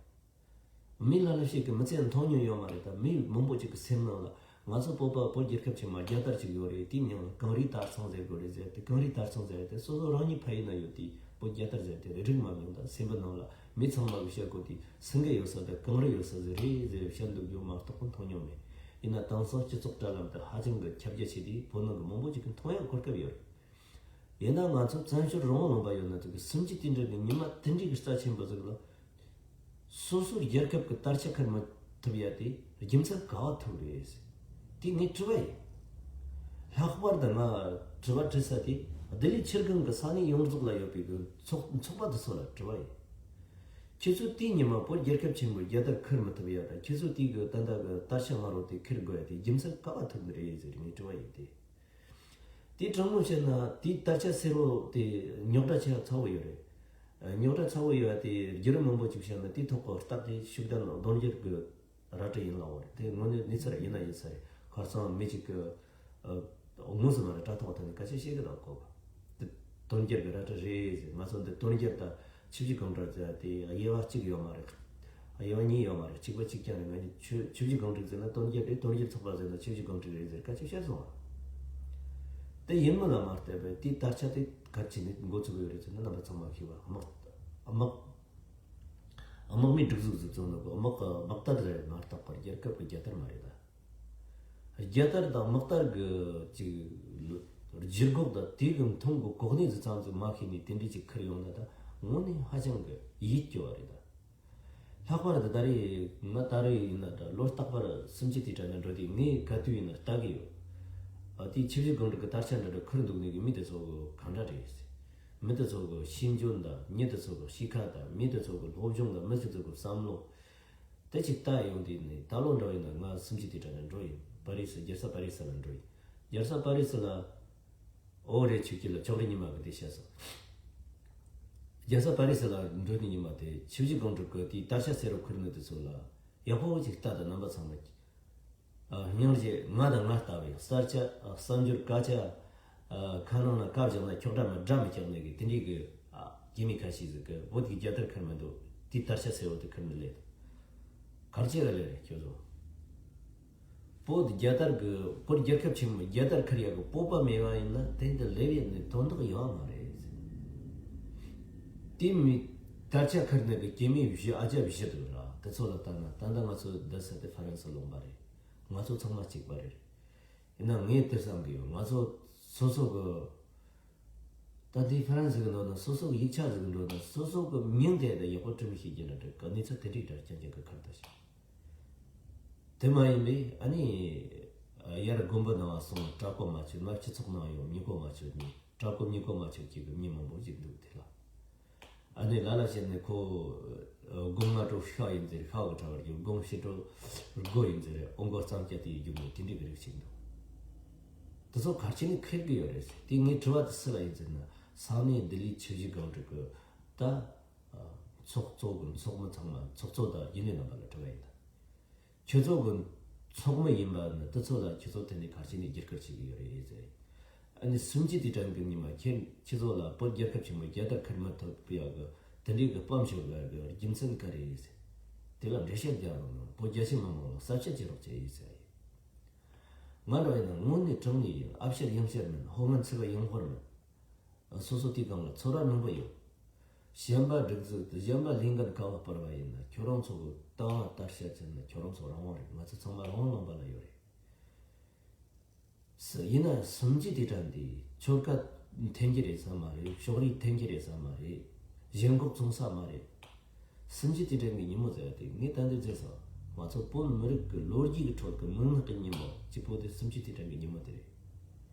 མི་ལ་ལ་ཞིག་གི་མི་ཚེ་མཐོང་མྱོང་ཡོད་མ་རེད། ད་མི་མང་པོ་ཅིག་གི་སེམས་ནང་ལ་ང་ཚོ་བོད་པ་བོད་རྒྱལ་ཁབ་ཆེན་མོ་རྒྱལ་དར་ཅིག་ཡོད་རེད། དེའི་མིང་ལ་གངས་རིའི་དར་ཚང་ཟེར་དགོས་རེད་ཟེར་ཏེ། གངས་རིའི་དར་ཚང་ཟེར་ཏེ་སོ་སོ་རང་ཉིད་ཕ་ཡུལ་ན་ཡོད་དེ་བོད་རྒྱལ་དར་ཟེར་ཏེ་རིག་མ་མྱོང་། ད་སེམས་པ་ནང་ལ་མི་ཚང་མ་གི་བཤད་གོ་དེ་སེང་གེ་ཡོད་ས་དེ་གངས་རི་ཡོད་ས་ཟིག་རེད་ཟེར་བཤད་འདུག་རྒྱུ་མ་གཏོགས་པ་མཐོང་མྱོང་མེད། ཡིན་ན་དེང་སང་སྤྱི་ཚོགས་དྲ་ལམ་དུ་ཧ་ཅང་གི་ཁྱབ་རྒྱ་ཆེ་དེ་བོད་ནང་གི་མང་པོ་ཅིག་གི་མཐོང་ཡ་གོ་སྐབས་ཡོད་རེད། ཡིན་ན་ང་ཚོ་བཙན་བྱོལ་རང་དབང་ལུང་པ་ཡོད་ན་ཚོད་ཀྱི་སུམ་ཅུ་དེ་འདྲ་གི་ཉི་མ་དེ་འདྲའི་གི་རྩ་ཆེན་པོ་ཟིག་ལ་སོ་སོའི་རྒྱལ་ཁབ་ཀྱི་དར་ཆ་འཁུར་མི་ཐུབ་ཡ་དེ་རྒྱུ་མཚན་ག་བ་ཐུག་རེད། དེ་ངས་དྲི་བ་ཡིན། ལྷག་པར་དུ་ང་དྲི་བ་དྲི་ས་དེ་ལྡི་ལི་ཆིར་སྒང་གི་ས་གནས་ཡོངས་རྫོགས་ལ་ཡོད་པའི་གི་ཚོགས་ཚོགས་པ་དེ་ཚོ་ལ་དྲི་བ་ཡིན། ཁྱེད་ཚོས་དེའི་ཉི་མ་བོད་རྒྱལ་ཁབ་ཆེན་པོའི་རྒྱལ་དར་འཁུར་མི་ཐུབ་ཡ་དང་ཁྱེད་ཚོས་དེའི་གི་ད་ལྟ་གི་དར་ཆ་དམར་པོ་དེ་འཁུར་དགོས་ཡ་དེ་རྒྱུ་མཚན་ག་བ་ཐུག་ནི་རེད་ཟེར་ངས་དྲི་བ་ཡིན་ཏེ། དེ་དྲང་མོ་བཤད་ན་དེའི་དར་ཆ་སེར་པོ་དེ་རྙོག་དྲ་ཆེ་ཚ་བོ་ཡོད་རེད། རྙོག་དྲ་ཚ་བོ་ཡོད་དེ་བརྒྱུད་རིམ་མང་པོ་ཅིག་བཤད་ན་དེའི་ཐོག་གི་རྟགས་དེ་ཤུགས་ལྡན་རྡོ་འགྱུར་གྱི་རལ་གྲི་ཡིན་ལ་འོ་རེད། དེ་དངོས་གནས་གནས་ཚུལ་ཡིན་ན་ཡིན་ས་རེད། ཁ་སང་མི་གཅིག་གི་དངོས་སུ་མ་རེད་དྲ་ཐོག་ཐོན་ནས་སྐད་ཆ་བཤད་གི་རེད་གོ། དེ་རྡོ་འགྱུར་གྱི་རལ་གྲི་རེད་ཟེར། ང་ཚོ་འདི་རྡོ་འགྱུར་དང་ཆུ་བཞི་སྒང་དྲུག་ཟེར་དེ་དབྱེ་བ་གཅིག་ཡོད་མ་རེད། དབྱེ་བ་གཉིས་ཡོད་མ་རེད། གཅིག་པ་གཅིག་རྐྱང་རེད། ང་གཉིས་ཆུ་ཆུ་བཞི་སྒང་དྲུག་ཟེར་ན་རྡོ་འགྱུར་རེད། རྡོ་འགྱུར་ཚོགས་པ་ཟེར་ན་ཆུ་བཞི་སྒང་དྲུག་རེད་ཟེར་སྐད་ཆ་བཤད་སོང་བ། དེ་ཡིན་མིན་ལ་མ་ལྟོས་པའི་དེའི་དར་ཆ་དེ་ག་ཅི་ནས་འགོ་ཚུགས་ཡོད་རེད་ཟེར་ན་རྣམ་པ་ཚང་མ་ཤེས་པ། དམག་དམག་དམག་མིའི་སྒྲིག་འཛུགས་སུ་བཙུགས་ནོ་གི་དམག་གི་དམག་དར་རེད་མ་གཏོགས་པར་རྒྱལ་ཁབ་ཀྱི་རྒྱལ་དར་མ་རེད་ད། རྒྱལ་དར་དང་དམག་དར་གི་ཅིག་ལ་བརྗེ་སྒོ་དང་དེ་གི་མཐོང་གི་གོ་གནས་ཟིག་ཙམ་ཟིག་མ་ཤེས་ནས་དེ་འདྲ་ཅིག་ཁུར་ཡོང་ན་ད་དངོས་གནས་ཧ་ཅང་གི་ཡིད་སྐྱོ་བ་རེད་ད། ལྷག་པར་དུ་ད་རེས་ང་ད་རེས་ཡིན་ན་ད་ལོ་རྟག་པར་སུམ་ཅུ་དེ་གྲངས་ན་འགྲོ་དུས་ངས་ག་དུས་ཡིན་ན་ལྟ་གི་ཡོད། ཨ་དེ་ཆུ་བཞི་སྒང་དྲུག་གི་དར་ཆ་འདྲ་འདྲ་ཁུར་འདུག་ནས་གི་མི་དེ་ཚོ་གི་གང་འདྲ་རེད། མི་དེ་ཚོ་གི་ཤེས་འཇོན་དང་མི་དེ་ཚོ་གི་གཤིས་ཀ་དང་མི་དེ་ཚོ་གི་སློབ་སྦྱོང་དང་མི་དེ་ཚོ་གི་བསམ་བློ། དེ་ཅིག་ལྟ་ཡོང་དུས་ནི་ད་ལོ་འདྲ་ཡིན་ན་ང་སུམ་ཅུ་དེ་གྲངས་ནས་འགྲོ་ཡིན། པ་རི་སི་རྒྱལ་ས་པ་རི་སི་ལ་འགྲོ་ཡིན། རྒྱལ་ས་པ་རི་སི་ལ་ཨོ་རེད་ཆུ་སྐྱིད་ལ་ཅོག་རི་ཉི་མ་གི་དེ་བཤད་སོང་། རྒྱལ་ས་པ་རི་སི་ལ་འགྲོ་དུས་ཉི་མ་དེ་ཆུ་བཞི་སྒང་དྲུག་གི་དེའི་དར་ཆ་སེར་པོ་ཁུར་ནི་དེ་ཚོ་ལ་ཡག་པོ་ཅིག་ལྟ་དང་རྣམ་པ་ཚང་མ། སྙིང་རྗེ་ང་དང་ང་ལྟ་བུའི་གསར་ཆ་གསར་འབྱོར་སྐད་ཆ། ཁ་ནང་ན་བཀའ་བཞག་ན་ཁྱོག་སྒྲ་མི་སྒྲ་མི་ཁྱག་ནས་གི་དེ་འདྲའི་གི་སྐྱེ་མི་ཁ་ཤས་ཟིག་གི་བོད་ཀྱི་རྒྱལ་དར་ཁུར་མི་འདུག་དེའི་དར་ཆ་སེར་པོ་དེ་ཁུར་ནི་ལས་དང་། གར་ཅི་ག་ལས་རེད་ཁྱོད་ཚོ། བོད་རྒྱལ་དར་གི་བོད་རྒྱལ་ཁབ་ཆེན་མོ་རྒྱལ་དར་ཁུར་ཡག་གི་སྤོབས་པ་མེད་པ་ཡིན་ན་དེ་འདི་ལས་ཡིན་ནི་དོན་དག་ཡོད་མ་རེད། དེ་མི་དར་ཆ་ཁུར་ནི་གི་སྐྱེ་མི་བཞི་ཨ་ཅག་བཞི་འདུག་ར། དེ་ཚོ་ལ་ལྟ་ན་ད་ལྟ་ང་ཚོ་འདི་ས་དེ་ཧྥ་རན་སི་ལུང་པ་རེད། ང་ཚོ་ཚང་མ་གཅིག་པ་རེད། ཡིན་ན་ངས་དེ་བསམ་གི་ཡོད། ང་ཚོ་སོ་སོ་གི་ད་འདི་ཧྥ་རན་སི་གི་འགྲོ་ན་སོ་སོ་གི་ཡིག་ཆ་ཟིག་གི་འགྲོ་ན་སོ་སོ་གི་མིང་དེ་དང་ཡག་པོ་བྲི་མི་ཤེས་ཀྱི་ན་འགྲིག་གི། གནས་ཚུལ་དེ་འདྲའི་འདྲ་རྐྱང་རྐྱང་གི་ཁར་ད་ཞིག་དེ་མ་ཡིན་པས་ཨ་ནི་ཡར་དགོན་པ་ནང་སོང་གྲྭ་སྐོར་མ་བྱེད་ན་སྤྱི་ཚོགས་ནང་ཡོང་མྱི་སྐོར་མ་བྱེད་ནི་གྲྭ་སྐོར་མྱི་སྐོར་མ་བྱེད་ཀྱི་གི་མྱི་མང་པོ་ཞིག་འདུག་དེ་ལ། ཨ་ནི་ལ་ལ་བྱས་ནས་ཁོ་ཨ་དགུང་ལྔ་དྲོ་ཤག་ཡིན་ཟེར་ཤག་གི་གྲྭ་བར་གྱུར། དགུང་བཞི་དྲོ་སྒོ་ཡིན་ཟེར་ཨོ་མགོ་གཙང་སྐྱ་དེ་ཡི་རྒྱུག་ནས་དེ་འདྲའི་གི་རིགས་ཅིག་འདུག་དེ་ཚོ་གར་ཆེ་ནས་ཁེལ་གི་ཡོད་རེད་ཟེར། དེ་ངའི་དྲི་བ་དེ་སུ་ལ་ཡིན་ཟེར་ན་ས་གནས་ལྡི་ལི་ཆུ་བཞི་སྒང་དྲུག་གི་ད་ ཚོགས་གཙོ་གི་ཚོགས་མི་ཚང་མ་ཚོགས་གཙོ་དང་རྒྱུན་ལས་རྣམ་པ་ལ་དྲི་བ་ཡིན་ད། ཁྱོད་ཚོ་གི་ཚོགས་མི་ཡིན་པ་ནི་དེ་ཚོ་ལ་ཁྱོད་ཚོ་དེ་ནས་ག་རེ་བྱས་ནས་རྒྱབ་སྐྱོར་བྱེད་ཀྱི་ཡོད་རེད་ཟེར། ཨ་ནི་སུམ་ཅུ་དུས་དྲན་གྱི་ཉི་མ་ཁྱེད་ཁྱེད་ཚོ་ལ་བོད་རྒྱལ་ཁབ་ཆེན་པོ་རྒྱལ་དར་འཁུར་མི་ཐུབ་པའི་གི་དེ་འདྲའི་གི་དཔའ་མཆོག་གི་རྒྱུ་མཚན་ག་རེ་ཡིན་ཟེར། དེ་ལ་འགྲེལ་བཤད་རྒྱག་རོགས་གནང་། བོད་རྒྱ་ཆེ་མི་མང་ལ་གསལ་བཤད་བྱེད་རོགས་བྱེད་ཡིན་ཟེར་ཡིན། ང་འདྲ་ཡིན་ན་དངོས་གནས་དྲང་ནས་ཡིན། ཨ་ཕྱིར་ཡང་ཕྱིར་མིན། ཧོ་ང་ཚིག་པ་ཡང་ཧོར་མིན། སོ་སོ་དེའི་སྒང་ལ་ཚོར་བ་རྣོན་པོ་ཡོད། གཞན་པ་སྒྲིག་འཛུགས་དེ་གཞན་པ་ལས་འགན་ག་བ་སྤར་བ་ཡིན་ན་ཁྱོད་རང་ཚོ་གི་ལྟ་བ་ལྟར་བཤད་ཟེར་ན་ཁྱོད་རང་ཚོ་རང་དབང་རེད། ང་ཚོ་ཚང་མ་རང་དབང་ལུང་པ་ལ་ཡོད་རེད། སུ་ཡིན་ན་སུམ་ཅུ་དུས་དྲན་འདི་ཆོལ་ཁ་འཐེན་གྱི་རེད་ས་མ་རེད། ཕྱོགས་རིས་འཐེན་གྱི་རེད་ས་མ་རེད། ཞེན་ཁོག་བཙོང་ས་མ་རེད། སུམ་ཅུ་དུས་དྲན་གྱི་ཉིན་མོ་ཟེར་བ་དེ་ངས་ད་འདི་བརྗེད་སོང་། ང་ཚོ་བོད་མི་རིགས་ཀྱི་ལོ་རྒྱུས་ཀྱི་ཁྲོད་ཀྱི་མིག་སྔར་གྱི་ཉིན་མོ་གཅིག་པོ་དེ་སུམ་ཅུ་དུས་དྲན་གྱི་ཉིན་མོ་དེ་རེད།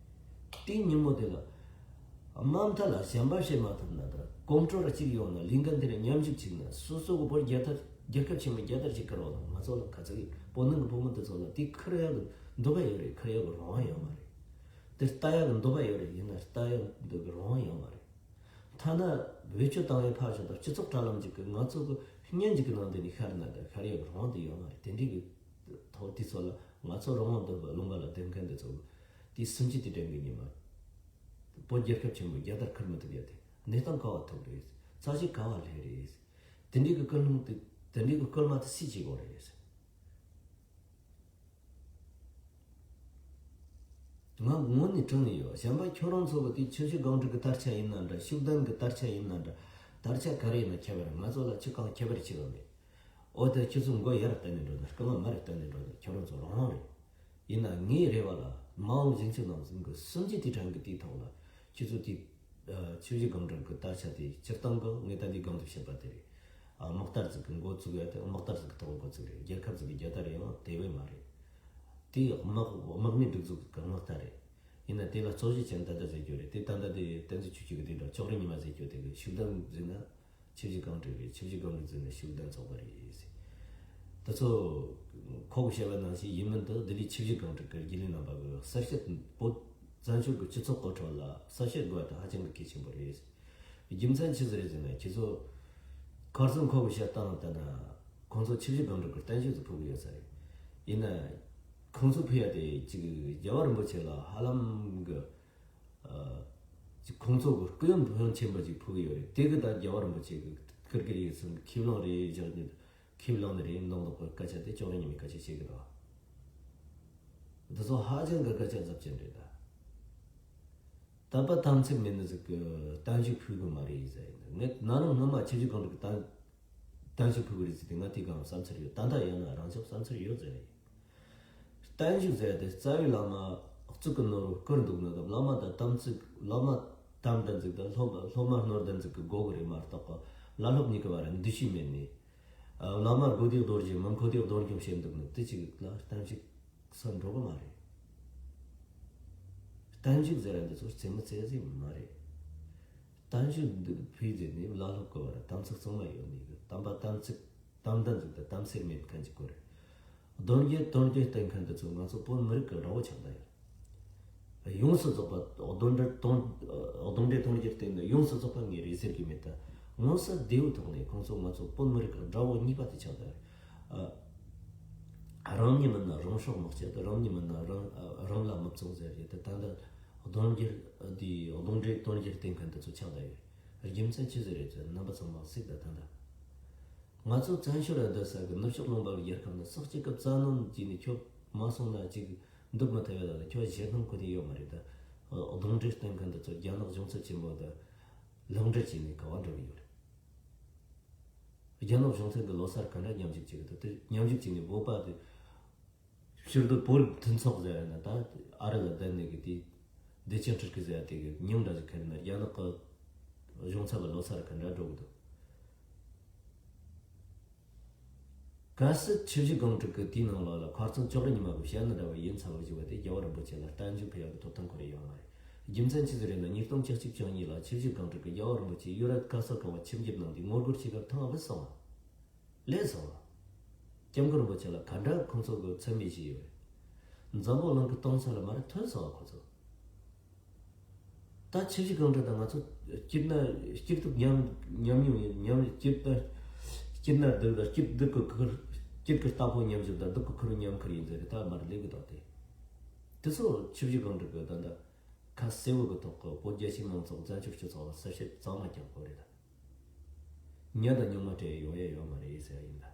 དེའི་ཉིན་མོ་དེ་ལ་དམའ་མཐའ་ལ་གཞན་པ་བྱེད་མ་ཐུབ་ན་ད་གོམ་བགྲོད་ར་གཅིག་ཡོང་ན་ལས་འགན་དེ་ར་མཉམ་ཞུགས་བྱས་ན་སོ་སོ་གི་བོད་རྒྱལ་དར་རྒྱལ་ཁབ་ཆེན་མོ་རྒྱལ་དར་ཞིག་ཁུར་བ་དང་ང་ཚོ་ལ་ག་ཚོད་ཡོད། བོད་ནང་གི་བུ་མོ་དེ་ཚོ་ལ་དེ་ཁུར་ཡག་གི་འདོད་པ་ཡོད་རེད། ཁུར་ཡག་གི་རང་དབང་ཡོད་མ་རེད། དེ་ལྟ་ཡག་གི་འདོད་པ་ཡོད་རེད། ཡིན་ན་ལྟ་ཡག་འདོད་གི་རང་དབང་ཡོད་མ་རེད། ཐ་ན་བེད་སྤྱོད་བཏང་བའི་ཕར་ཕྱོགས་དང་སྤྱི་ཚོགས་དྲ་ལམ་ཅིག་གི་ང་ཚོ་གི་བརྙན་ཅིག་གི་ནང་དེ་ནས་ཤར་ན་ད་ཤར་ཡག་གི་རང་དབང་དེ་ཡོད་མ་རེད། དེ་འདྲའི་གི་ཐོག་དེ་ཚོ་ལ་ང་ཚོ་རང་དབང་འདོད་པ་ལུང་པ་ལ་བསྡད་མཁན་དེ་ཚོ་གི་དེ་སུམ་ཅུ་དུས་དྲན་གྱི་ཉི་མ་བོད་རྒྱལ་ཁབ་ཆེན་པོ་རྒྱལ་དར་འཁུར་མི་ཐུབ་ཡ་དེ་གནས་སྟངས་ག་བ་ཐུག་རེད། ཚ་གྱང་ག་བ་སླེབས་རེད། དེ་འདྲའི་གི་སྐུལ་སློང་དེ་དེ་འདྲའི་གི་སྐུལ་མ་དེ་སུས་བྱེད་དགོས་རེད། ང་དངོས་གནས་དྲང་ནས་ཡོད། གཞན་པ་ཁྱོད་རང་ཚོ་གི་དེ་ཆུ་བཞི་སྒང་དྲུག་གི་དར་ཆ་ཡིན་ན་འདྲ། ཤུགས་ལྡན་གི་དར་ཆ་ཡིན་ན་འདྲ། དར་ཆ་ག་རེ་ཡིན་ན་ཁྱད་པར། ང་ཚོ་ལ་ཅི་གང་ཁྱད་པར་ཆེ་བ་མེད། འོ་དེ་ཁྱོད་ཚོ་མགོ་ཡར་བཏོན་ནས་འགྲོ་ན། རྐང་པ་མར་བཏོན་ནས་འགྲོ་ན་ཁྱོད་རང་ཚོ་རང་དབང་རེད། ཡིན་ན་ངའི་རེ་བ་ལ་མ་འོངས་གཞིས་བྱེས་ནང་བཞིན་གི་སུམ་ཅུ་དུས་དྲན་གི་དེའི་ཐོག་ལ་ཁྱོད་ཚོ་དེ་ཆུ་བཞི་སྒང་དྲུག་གི་དར་ཆ་དེ་སྤྱིར་བཏང་གི་ངས་ད་འདི་སྒང་དུ་བཤད་པ་དེ་རེད། དམག་དར་ཟིག་གི་འགོ་བཙུགས་ཡ་དེ་དམག་དར་ཟིག་གི་ཐོག་འགོ་བཙུགས་རེད། རྒྱལ་ཁབ་ཟིག་གི་རྒྱལ་དར་ཡང་དེ་བས་མ་རེད། དེ་དམག་དམག་མིའི་སྒྲིག་འཛུགས་ཀྱི་དམག་དར་རེད། ཡིན་ན་དེ་ལ་རྩོད་གཞི་ཅན་ད་ལྟ་ཟེར་རྒྱུ་རེད། དེ་ད་ལྟ་དེ་བསྟན་འཛིན་ཆོས་སྐྱིད་ཀྱི་དེ་འདྲ་ཅོག་རི་ཉི་མ་ཟེར་རྒྱུ་དེ་གི་ཤུགས་ལྡན་ཟེར་ན་ཆུ་བཞི་སྒང་དྲུག་རེད། ཆུ་བཞི་སྒང་དྲུག་ཟེར་ན་ཤུགས་ལྡན་ཚོགས་པ་རེད་ཟེར། དེ་ཚོ་ཁོ་གི་བཤད་པ་ནང་བཞིན་ཡིན་མིན་དུ་ལྡི་ལི་ཆུ་བཞི་སྒང་དྲུག་གི་རྒྱུན་ལས་རྣམ་པ་གི་གསལ་བཤད་བོད་བཙན་བྱོལ་གྱི་སྤྱི་ཚོགས་གོ་ཁྲོད་ལ་གསལ་བཤད་དགོས་པ་དེ་ཧ་ཅང་གི་གལ་ཆེན་པོ་རེད། རྒྱུ་མཚན་ཆི་ཟིག་རེད་ཟེར་ན་ཁྱེད་ཚོ་ཁར་སང་ཁོ་གི་བཤད་སྟངས་ལྟར་ན་ཁོང་ཚོ་ཆུ་བཞི་སྒང་དྲུག་གི་བརྟན་བཞུགས་སུ་ཕུལ་གི་ཡོད་ས་རེད། ཡིན་ན་ཁོང་ཚོ་ཕུལ་ཡ་དེ་གཅིག་རྒྱལ་བ་རིན་པོ་ཆེ་ལ་ཧ་ལམ་གི་ཨ་གཅིག་ཁོང་ཚོ་གི་སྐུ་ཡོན་ཕོན་ཆེན་པོ་ཅིག་ཕུལ་གི་ཡོད་རེད། དེ་གི་ད་རྒྱལ་བ་རིན་པོ་ཆེ་གི་ཁིར་གི་རེད་ཟེར་ཁས་བླངས་རེད་བཞག་ནས་ཁས་བླངས་ནི་རེད་མདོག་མདོག་གི་སྐད་ཆ་དེ་ཅོག་རི་ཉི་མའི་སྐད་ཆ་བཤད་གི་འདུག་འདི་ཚོ་ཧ་ཅང་གི་སྐད་ཆ་འཛབ་ཅན་རེད་ད། དད་པ་དམ་ཚིག་མེད་ནི་ཟིག་གི་བརྟན་བཞུགས་ཕུལ་གི་མ་རེད་ཟེར་ཡིན། ངས་ན་ནིང་སྔོན་མ་ཆུ་བཞི་སྒང་དྲུག་གི་བརྟན་བརྟན་བཞུགས་ཕུལ་གི་རེད་ཟེར་ཏེ་ང་དེའི་སྒང་བསམ་ཚུལ་ཡོད། ད་ལྟ་ཡང་ན་རང་ཅག་བསམ་ཚུལ་ཡོད་ཟེར་ཡིན། བརྟན་བཞུགས་ཟེར་ཏེ་རྩ་བའི་བླ་མ་གཙུག་གི་ནོར་བུ་བཀུར་འདུག་ནི་དང་བླ་མ་དང་དམ་ཚིག་བླ་མ་དམ་དང་ཚིག་དང་སློབ་སློབ་མ་ནོར་དང་ཚིག་གི་སྒོ་གི་རེད་མ་གཏོགས་གི་བླ་སློབ་གཉིས་ཀྱི་བར་འདུ་ཤེས་མེད་ནས། བླ་མ་དགོས་དུས་རྡོ་རྗེ་མི་མཁོ་དུས་རྡོ་རྗེ་བཤད་འདུག་ནི་དེ་གཅིག་ལ་བརྟན་བཞུགས་སུ་འགྲོ་གི་མ་རེད། བརྟན་བཞུགས་ཟེར་ར་འདི་ཚོ་རྩེད་མོ་རྩེ་ཟིག་མ་རེད། བརྟན་བཞུགས་འདི་ཕུལ་ཟེར་ནས་བླ་སློབ་ཀྱི་བར་དམ་ཚིག་གཙང་མ་ཡོད་ནི་གི་དམ་པ་དམ་ཚིག་དམ་དང་ཚིག་དང་དམ་སེལ་མེད་མཁན་གྱི་སྐོར་རེད། རྡོ་རྗེ་རྡོ་རྗེ་བསྟེན་མཁན་འདི་ཚོ་ང་ཚོ་བོད་མི་རིགས་ཀྱི་དགྲ་བོ་ཆགས་བསྡད་ཡོད། ཡོངས་སུ་རྫོགས་པ་རྡོ་འདྲེ་རྡོ་རྡོ་འདྲེ་རྡོ་རྗེ་བསྟེན་ནས་ཡོངས་སུ་རྫོགས་པ་ངས་རེད་ཟེར་གྱི་མེད་ད། མངོན་གསལ་དོད་པོའི་ཐོག་ནས་ཁོང་ཚོ་ང་ཚོ་བོད་མི་རིགས་ཀྱི་དགྲ་བོ་གཉིས་པ་དེ་ཆགས་བསྡད་ཡོད། རང་ཉིད་མིན་ན་རང་སྲོག་མི་གཅོད། རང་ཉིད་མིན་ན་རང་རང་ལ་མི་བཙོང་ཟེར་རེད་དེ། ད་ལྟ་རྡོ་རྗེ་འདི་རྡོ་འདྲེ་རྡོ་རྗེ་བསྟེན་མཁན་དེ་ཚོ་ཆགས་བསྡད་ཡོད། རྒྱུ་མཚན་ཅི་ཟིག་རེད་ཟེར་རྣམ་པ་ཚང་མ་གཟིགས་དང་ད་ལྟ། ང་ཚོ་བཙན་བྱོལ་ར་བསྡད་ས་གི་ནུབ་ཕྱོགས་ལུང་པ་གི་རྒྱལ་ཁབ་ནང་ས་གཅིག་གི་བཙན་གནོན་བྱས་ནས་ཁྱོད་མ་སོང་ན་ཅིག་འདུག་མི་ཐུབ་ཡ་ལ་ཁྱོད་ཞེད་སྣང་ཁོ་ཐེ་ཡོད་མ་རེད་ད། རྡོ་འདྲེ་བསྟེན་མཁན་དེ་ཚོ་རྒྱ་ནག་གཞུང་ཚབ་ཆེན་པོ་དང་ལག་འབྲེལ་བྱས་ནས་ག་བ་འགྲོ་གི་ཡོད་རེད། རྒྱ་ནག་གཞུང་ཚབ་ཀྱི་ལོ་སར་ག་འདྲ་མཉམ་ཞུགས་བྱེད་གི་འདུག་དེ་མཉམ་ཞུགས་བྱས་ནས་བོད་པ་དེ་ཕྱིར་སྡོད་བོད་རིགས་མཐུན་ཚོགས་ཟེར་ཡ་ན་ད་ཨ་རི་ལ་བསྡད་ནས་གི་དེ་བདེ་ཆེན་སྤྲུལ་སྐུ་ཟེར་ཡ་དེ་གི་མྱིང་འདྲ་ཞིག་ཁུར་ནས་རྒྱ་ནག་གི་གཞུང་ཚབ་ལ་ལོ་སར་ག་འདྲ་འགྲོ་གི་འདུག་གལ་སྲིད་ཆུ་བཞི་སྒང་དྲུག་གི་དེའི་ནང་ལོགས་ལ་ཁ་རྩང་ཅོག་རི་ཉི་མ་གི་བཤད་ན་འདྲ་བ་ཡིན་ཚ་བ་ཞིག་བ་དེ་རྒྱལ་བ་རིན་པོ་ཆེ་ལ་བརྟན་བཞུགས་ཕུལ་ཡག་གི་ཐོབ་ཐང་ཁོ་རེ་ཡོད་མ་རེད། རྒྱུ་མཚན་ཅི་ཟིག་རེད་ན་ཉིས་སྟོང་བཅུ་གཅིག་བཅུ་གཉིས་ལ་ཆུ་བཞི་སྒང་དྲུག་གི་རྒྱལ་བ་རིན་པོ་ཆེ་ཡུ་རོབ་ག་ས་ག་བ་ཆིབས་བསྒྱུར་གནང་དུས་ངོ་རྒོལ་བྱེད་སྐབས་ཐང་བུད་སོང་བ། ལས་སོང་བ། སྐྱབས་མགོན་རིན་པོ་ཆེ་ལ་ག་འདྲ་ཁོང་ཚོ་གི་མཚན་སྨད་བྱས་ཡོད་རེད། འཛམ་བུ་གླིང་གི་སྟེང་ས་ལ་མར་ཐོན་སོང་བ་ཁོ་ཚོ། ད་ཆུ་བཞི་སྒང་དྲུག་དང་ང་ཚོ་སྐྱིད་ན་སྐྱིད་སྡུག་མཉམ་མཉམ་མྱོང་ཡིན། མཉམ་སྐྱིད་ན་སྐྱིད་ན་སྡུག་ལ་སྐྱིད་སྡུག་གི་ཁུར། སྐྱིད་ཀྱི་རྟ་ཕོ་མཉམ་བཞུད་དང་སྡུག་གི་ཁུར་མཉམ་ཁུར་ཡིན་ཟེར་རེད། ད་མར་ལེགས་གི་དོག་དེ། དེ་ཚོ་ཆུ་བཞི་སྒང་དྲུག་གི་ད་ད་ཁ་གསལ་བོ་གི་ཐོག་གི་བོད་རྒྱ་ཆེའི་མང་ཚོགས་བཙན་བྱོལ་སྤྱི་ཚོགས་ལ་གསལ་བཤད་གཙང་མ་རྒྱག་དགོས་རེད། ད་ཉ་དང་ཉུང་མ་སྤྲད་ཡོང་ཡ་ཡོད་མ་རེད་ཟེར་ཡ་ཡིན། ད་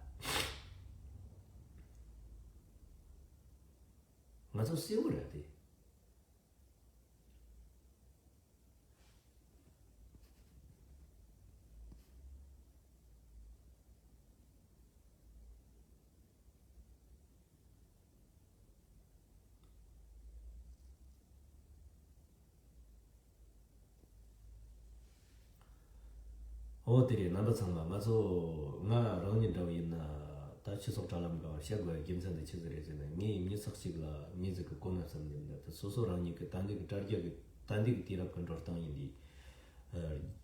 ང་ཚོ་གསལ་བོ་རེད་དེ། འོ་དེ་རེད། རྣམ་པ་ཚང་མ། ང་ཚོ་ང་རང་ཉིད་འདྲ་བོ་ཡིན་ན་ད་སྤྱི་ཚོགས་དྲ་ལམ་སྒང་བཤད་དགོས་རྒྱུ་མཚན་དེ་ཆི་ཟིག་རེད་ཟེར་ན། ངས་མྱི་ཚེ་གཅིག་ལ་མྱི་ཟིག་གི་གོ་གནས་ཙམ་ཉིད་འདི་དེ་སོ་སོ་རང་ཉིད་ཀྱི་ད་འདི་གི་དྲ་རྒྱ་གི་ད་འདི་གི་དུས་རབས་ཀྱི་འགྲོ་སྟངས་ཡིན་དུས།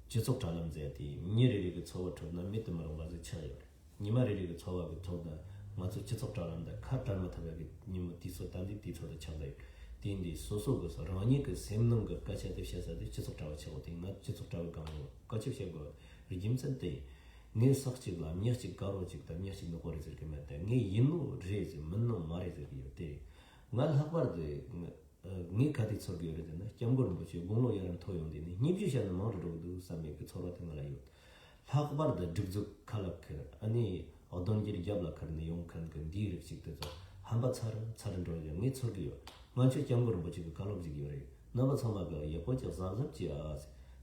སྤྱི་ཚོགས་དྲ་ལམ་ཟེར་དེ་མྱི་རེ་རེ་གི་འཚོ་བ་ཁྲོད་ན་མེད་དུ་མི་རུང་བ་ཟིག་ཆགས་ཡོད་རེད། ཉི་མ་རེ་རེ་གི་འཚོ་བ་གི་ཐོག་ན་ང་ཚོ་སྤྱི་ཚོགས་དྲ་ལམ་དང་ཁ་བྲལ་མི་ཐུབ་པ་གི་ཉིན་མོ་དུས་ཚོད་ད་འདི་དུས་ཚོད་དུ་ཆགས་བསྡད་ཡོད། དེ་འདི་སོ་སོ་གི་སོ་རང་ཉིད་ཀྱི་སེམས་ནང་གི་སྐད་ཆ་དེ་བཤད་ས་དེ་སྤྱི་ཚོགས་དྲ་བ་ཆགས་འོ། དེ་ང་སྤྱི་ཚོགས་དྲ་བའི་སྒང་ལ་སྐད་ཆ་བཤད་དགོས་རྒྱུ་མཚན་དེ། ངས་ཟག་གཅིག་ལ་མྱི་གཅིག་དཀར་པོ་གཅིག་དང་མྱི་གཅིག་ནག་པོ་རེད་ཟེར་གི་མེད། དེ་ངས་ཡིན་ནོ་རེད་ཟེར། མིན་ནོ་མ་རེད་ཟེར་གི་ཡོད། དེ་ང་ལྷག་པར་དུ་ངས་ག་དུས་ཚོར་གི་ཡོད་རེད་ཟེར་ན། སྐྱབས་མགོན་རིན་པོ་ཆེ་དགུང་ལོ་ཡར་མཐོ་ཡོང་དུས་ནི་སྙིང་རྗེ་བཤད་ན་མང་རུ་འགྲོ་གི་འདུག་བསམ་ཡས་ཀྱི་ཚོར་བ་དེ་ང་ལ་ཡོད། ལྷག་པར་དུ་སྒྲིག་འཛུགས་ཁ་ལག་ཁུར། ཨ་ནི་གདོན་འགྱེལ་རྒྱབ་ལ་ཁུར་ནས་ཡོང་མཁན་གྱི་འདིའི་རིགས་ཅིག་དེ་ཚོ་ཧམ་པ་ཚ་རུ་ཚ་རུ་འགྲོ་ཡོད། ངས་ཚོར་གི་ཡོད། ང་ཚོའི་སྐྱབས་མགོན་རིན་པོ་ཆེ་གི་བཀའ་སློབ་ཅིག་ཡོད་རེད། རྣམ་པ་ཚང་མ་གི་ཡག་པོ་ཅིག་གཟབ་གཟབ་བྱེད་ཨ་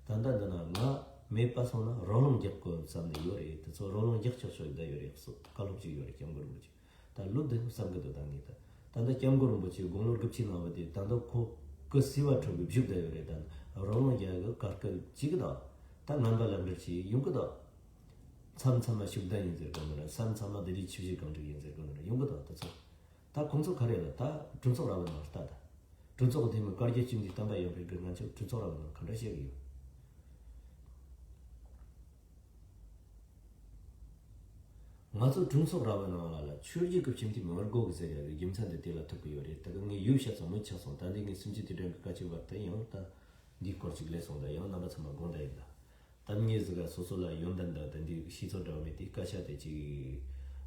ཟེར། ད་ལྟ་འདི་ན་ང་མེད་པ་སོང་ན་རོ་ལངས་རྒྱག་དགོས་བསམ་ནས་ཡོད་རེད། དེ་ཚོ་རོ་ལངས་རྒྱག་ཆོག་ཆོག་བསྡད་ཡོད་རེད། བཀའ་སློབ་ཅིག་ཡོད་རེད་སྐྱབས་མགོན་རིན་པོ་ཆེ། ད་ལོ་བདུན་བསམ་གི་འདུག་ད་ངས་ད་ད་ལྟ་སྐྱབས་མགོན་རིན་པོ་ཆེ་དགུང་ལོ་དགུ་བཅུའི་ནང་བ་དེ་ད་ལྟ་ཁོ་སྐུ་གསུས་པ་ཁྲོད་ཀྱི་བཞུགས་བསྡད་ཡོད་རེད། ད་རོ་ལངས་རྒྱག་གི་གར་སྐད་ཅིག་གི་ད་ད་ངན་པ་ལ་འདྲི་ཅིག་ཡོང་གི་ད། མཚམས་མཚམས་མ་ཤུགས་ལྡན་ཡིན་ཟེར་གི་ནི་རེད། མཚམས་མཚམས་མ་དེ་རིགས་ཆུ་བཞི་སྒང་དྲུག་ཡིན་ཟེར་གི་ནི་རེད། ཡོང་གི་ད་ད་ཚོ་ད་ཁོང་ཚོ་ག་རེ་ལ་ད་གྲོས་ཚོགས་ར་བའི་ནང་ལྟ་ད། གྲོས་ཚོགས་དེ་མི་བཀའ་རྒྱ་བཅུ་འདི་བསྟན་པ་ཡོད་པའི་དགེ་རྒན་ཚོས་གྲོས་ཚོགས་ར་བའི་ནང་ག་འདྲ་བཤད་གི་ཡོད། ང་ཚོ་གྲོས་ཚོགས་ར་བའི་ནང་ལ་ལ་ཆོས་བརྒྱུད་ཀྱི་སྤྱི་འཐུས་མི་དགོས་གི་ཟེར་ཡ་གི་རྒྱུ་མཚན་དེ་དེ་ལ་ཐུག་གི་ཡོད་རེད། ད་གི་ངས་ཡོད་བཤད་ཚང་མ་ཆགས་སོང་། ད་འདི་ངས་སུམ་ཅུ་དུས་དྲན་གི་བཀའ་ཆོས་བར་དུ་ཡང་ད་འདིའི་སྐོར་ཅིག་ལས་སོང་། ད་ཡང་རྣམ་པ་ཚང་མ་དགོངས་དག་ཡིན་ད། ད་ངས་ཟིག་ག་སོ་སོ་ལ་ཡོན་ཏན་དང་ད་འདི་ཤེས་ཚོད་འདྲ་བ་མེད་དེ་སྐད་ཆ་དེ་ཅིག་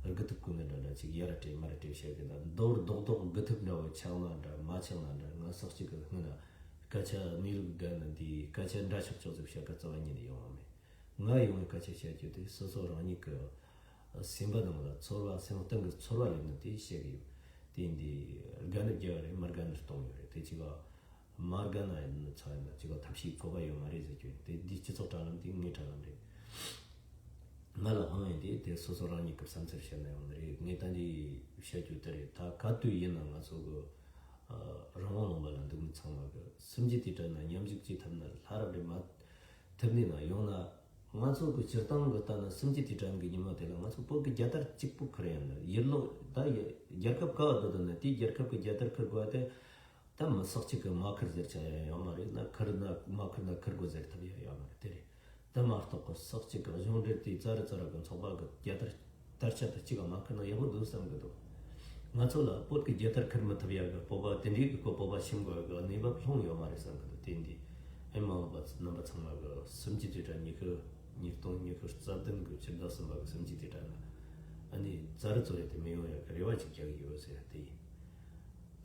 རྒུད་ཐུབ་ཀུན་ནས་འདྲ་འདྲ་ཅིག་ཡར་སྤྲད་མར་སྤྲད་བཤད་གི་ད་མདོར་རྡོག་རྡོག་རྒུད་ཐུབ་འདྲ་བོ་ཆགས་ན་འདྲ་མ་ཆགས་ན་འདྲ། ང་ཟག་གཅིག་གི་སྔོན་ལ་སྐད་ཆ་གནས་ལུགས་འགལ་ན་འདི་སྐད་ཆ་འདྲ་ཆགས་ཆགས་ཟིག་བཤད་གི་རྩ་བ་ཉིད་ནས་ཡོང་བ་མེད། ང་ཡོང་བའི་སྐད་ཆ་བཤད་རྒྱུ་དེ་སོ་སོ་རང་ཉིད་ཀྱི་སེམས་པ་ནང་ལ་ཚོར་བ་སེམས་གཏིང་གི་ཚོར་བ་ལེན་ནི་དེ་བཤད་གི་ཡོད། དེ་འདི་དགའ་ནི་རྒྱག་རེད། མི་དགའ་ནི་གཏོང་ཡོད་རེད། དེ་ཅིག་ག་མ་དགའ་ན་ཡིན་ན་ཚ་ཡིན་ན་ཅིག་ག་ཐབས་ཤེས་དགོས་པ་ཡོད་མ་རེད་ཟེར་རྒྱུ་ཡིན། དེ་འདི་སྤྱི་ཚོགས་དྲ་ལམ་དེ་ངའི་དྲ་ལམ་རེད། ང་ལ་དབང་ཡོད་དེ་དེ་སོ་སོ་རང་ཉིད་ཀྱི་བསམ་ཚུལ་བཤད་ན་ཡོང་ནི་རེད། ངས་ད་འདི་བཤད་རྒྱུ་དེ་རེད། ད་ག་དུས་ཡིན་ན་ང་ཚོ་གི་རང་དབང་ལུང་པ་ལ་འདུག་མི་ཚང་མ་གི་སུམ་ཅུ་དུས་དྲན་ན་མཉམ་ཞུགས་བྱེད་ཐུབ་ན་ལྷ་རབ་རེད། མ་ཐུབ་ནི་ན་ཡོང་ན་ང་ཚོ་གི་སྤྱིར་བཏང་གི་ལྟ་ན་སུམ་ཅུ་དུས་དྲན་གི་ཉིན་མོ་དེ་ལ་ང་ཚོ་བོད་གི་རྒྱལ་དར་གཅིག་པུ་ཁུར་ཡིན་ན་ཡིར་ལོ་ད་ཡི་རྒྱལ་ཁབ་ག་བ་དུ་དུ་ན་དེའི་རྒྱལ་ཁབ་གི་རྒྱལ་དར་ཁུར་དགོས་ཏེ། ད་མི་ཟག་གཅིག་གི་མ་ཁུར་ཟེར་ཆ་ཡང་ཡོད་མ་རེད། ན་ཁུར་ན་མ་ཁུར་ན་ཁུར་དགོས་ཟེར་ཐབས་ཡང་ཡོད་མ་རེད། དེ་རེད། དེ་མ་གཏོགས་གི་ཟག་གཅིག་གི་གཞུང་འབྲེལ་དེའི་ཙ་རི་ཙ་ར་གི་ཚོགས་པ་གི་རྒྱལ་དར་དར་ཆ་དེ་གཅིག་ག་མ་ཁུར་ན་ཡག་པོ་འདུག་བསམ་གི་འདུག་ང་ཚོ་ལ་བོད་ཀྱི་རྒྱལ་དར་ཁུར་མི་ཐུབ་ཡག་གི་སྤོབས་པ་དེ་འདྲའི་གི་སྤོབས་པ་ཞིམ་དགོས་གི་གནས་བབ་ལྷུང་ཡོད་མ་རེད་བསམ་གི་འདུག་དེ་འདི་ཨེ་མ་འོངས་པ་རྣམ་པ་ཚང་མ་གི་སུམ་ཅུ་དུས་དྲན་ཉི་ཤུ་ཉིས་སྟོང་ཉི་ཤུ་རྩ་བདུན་གི་ཕྱི་ཟླ་གསུམ་པ་གི་སུམ་ཅུ་དུས་དྲན་ལ་ཨ་ནི་ཙ་རི་ཙོ་རེ་དེ་མི་ཡོང་ཡག་གི་རེ་བ་ཅིག་རྒྱག་གི་ཡོད་ཟེར་དེ་ཡིན།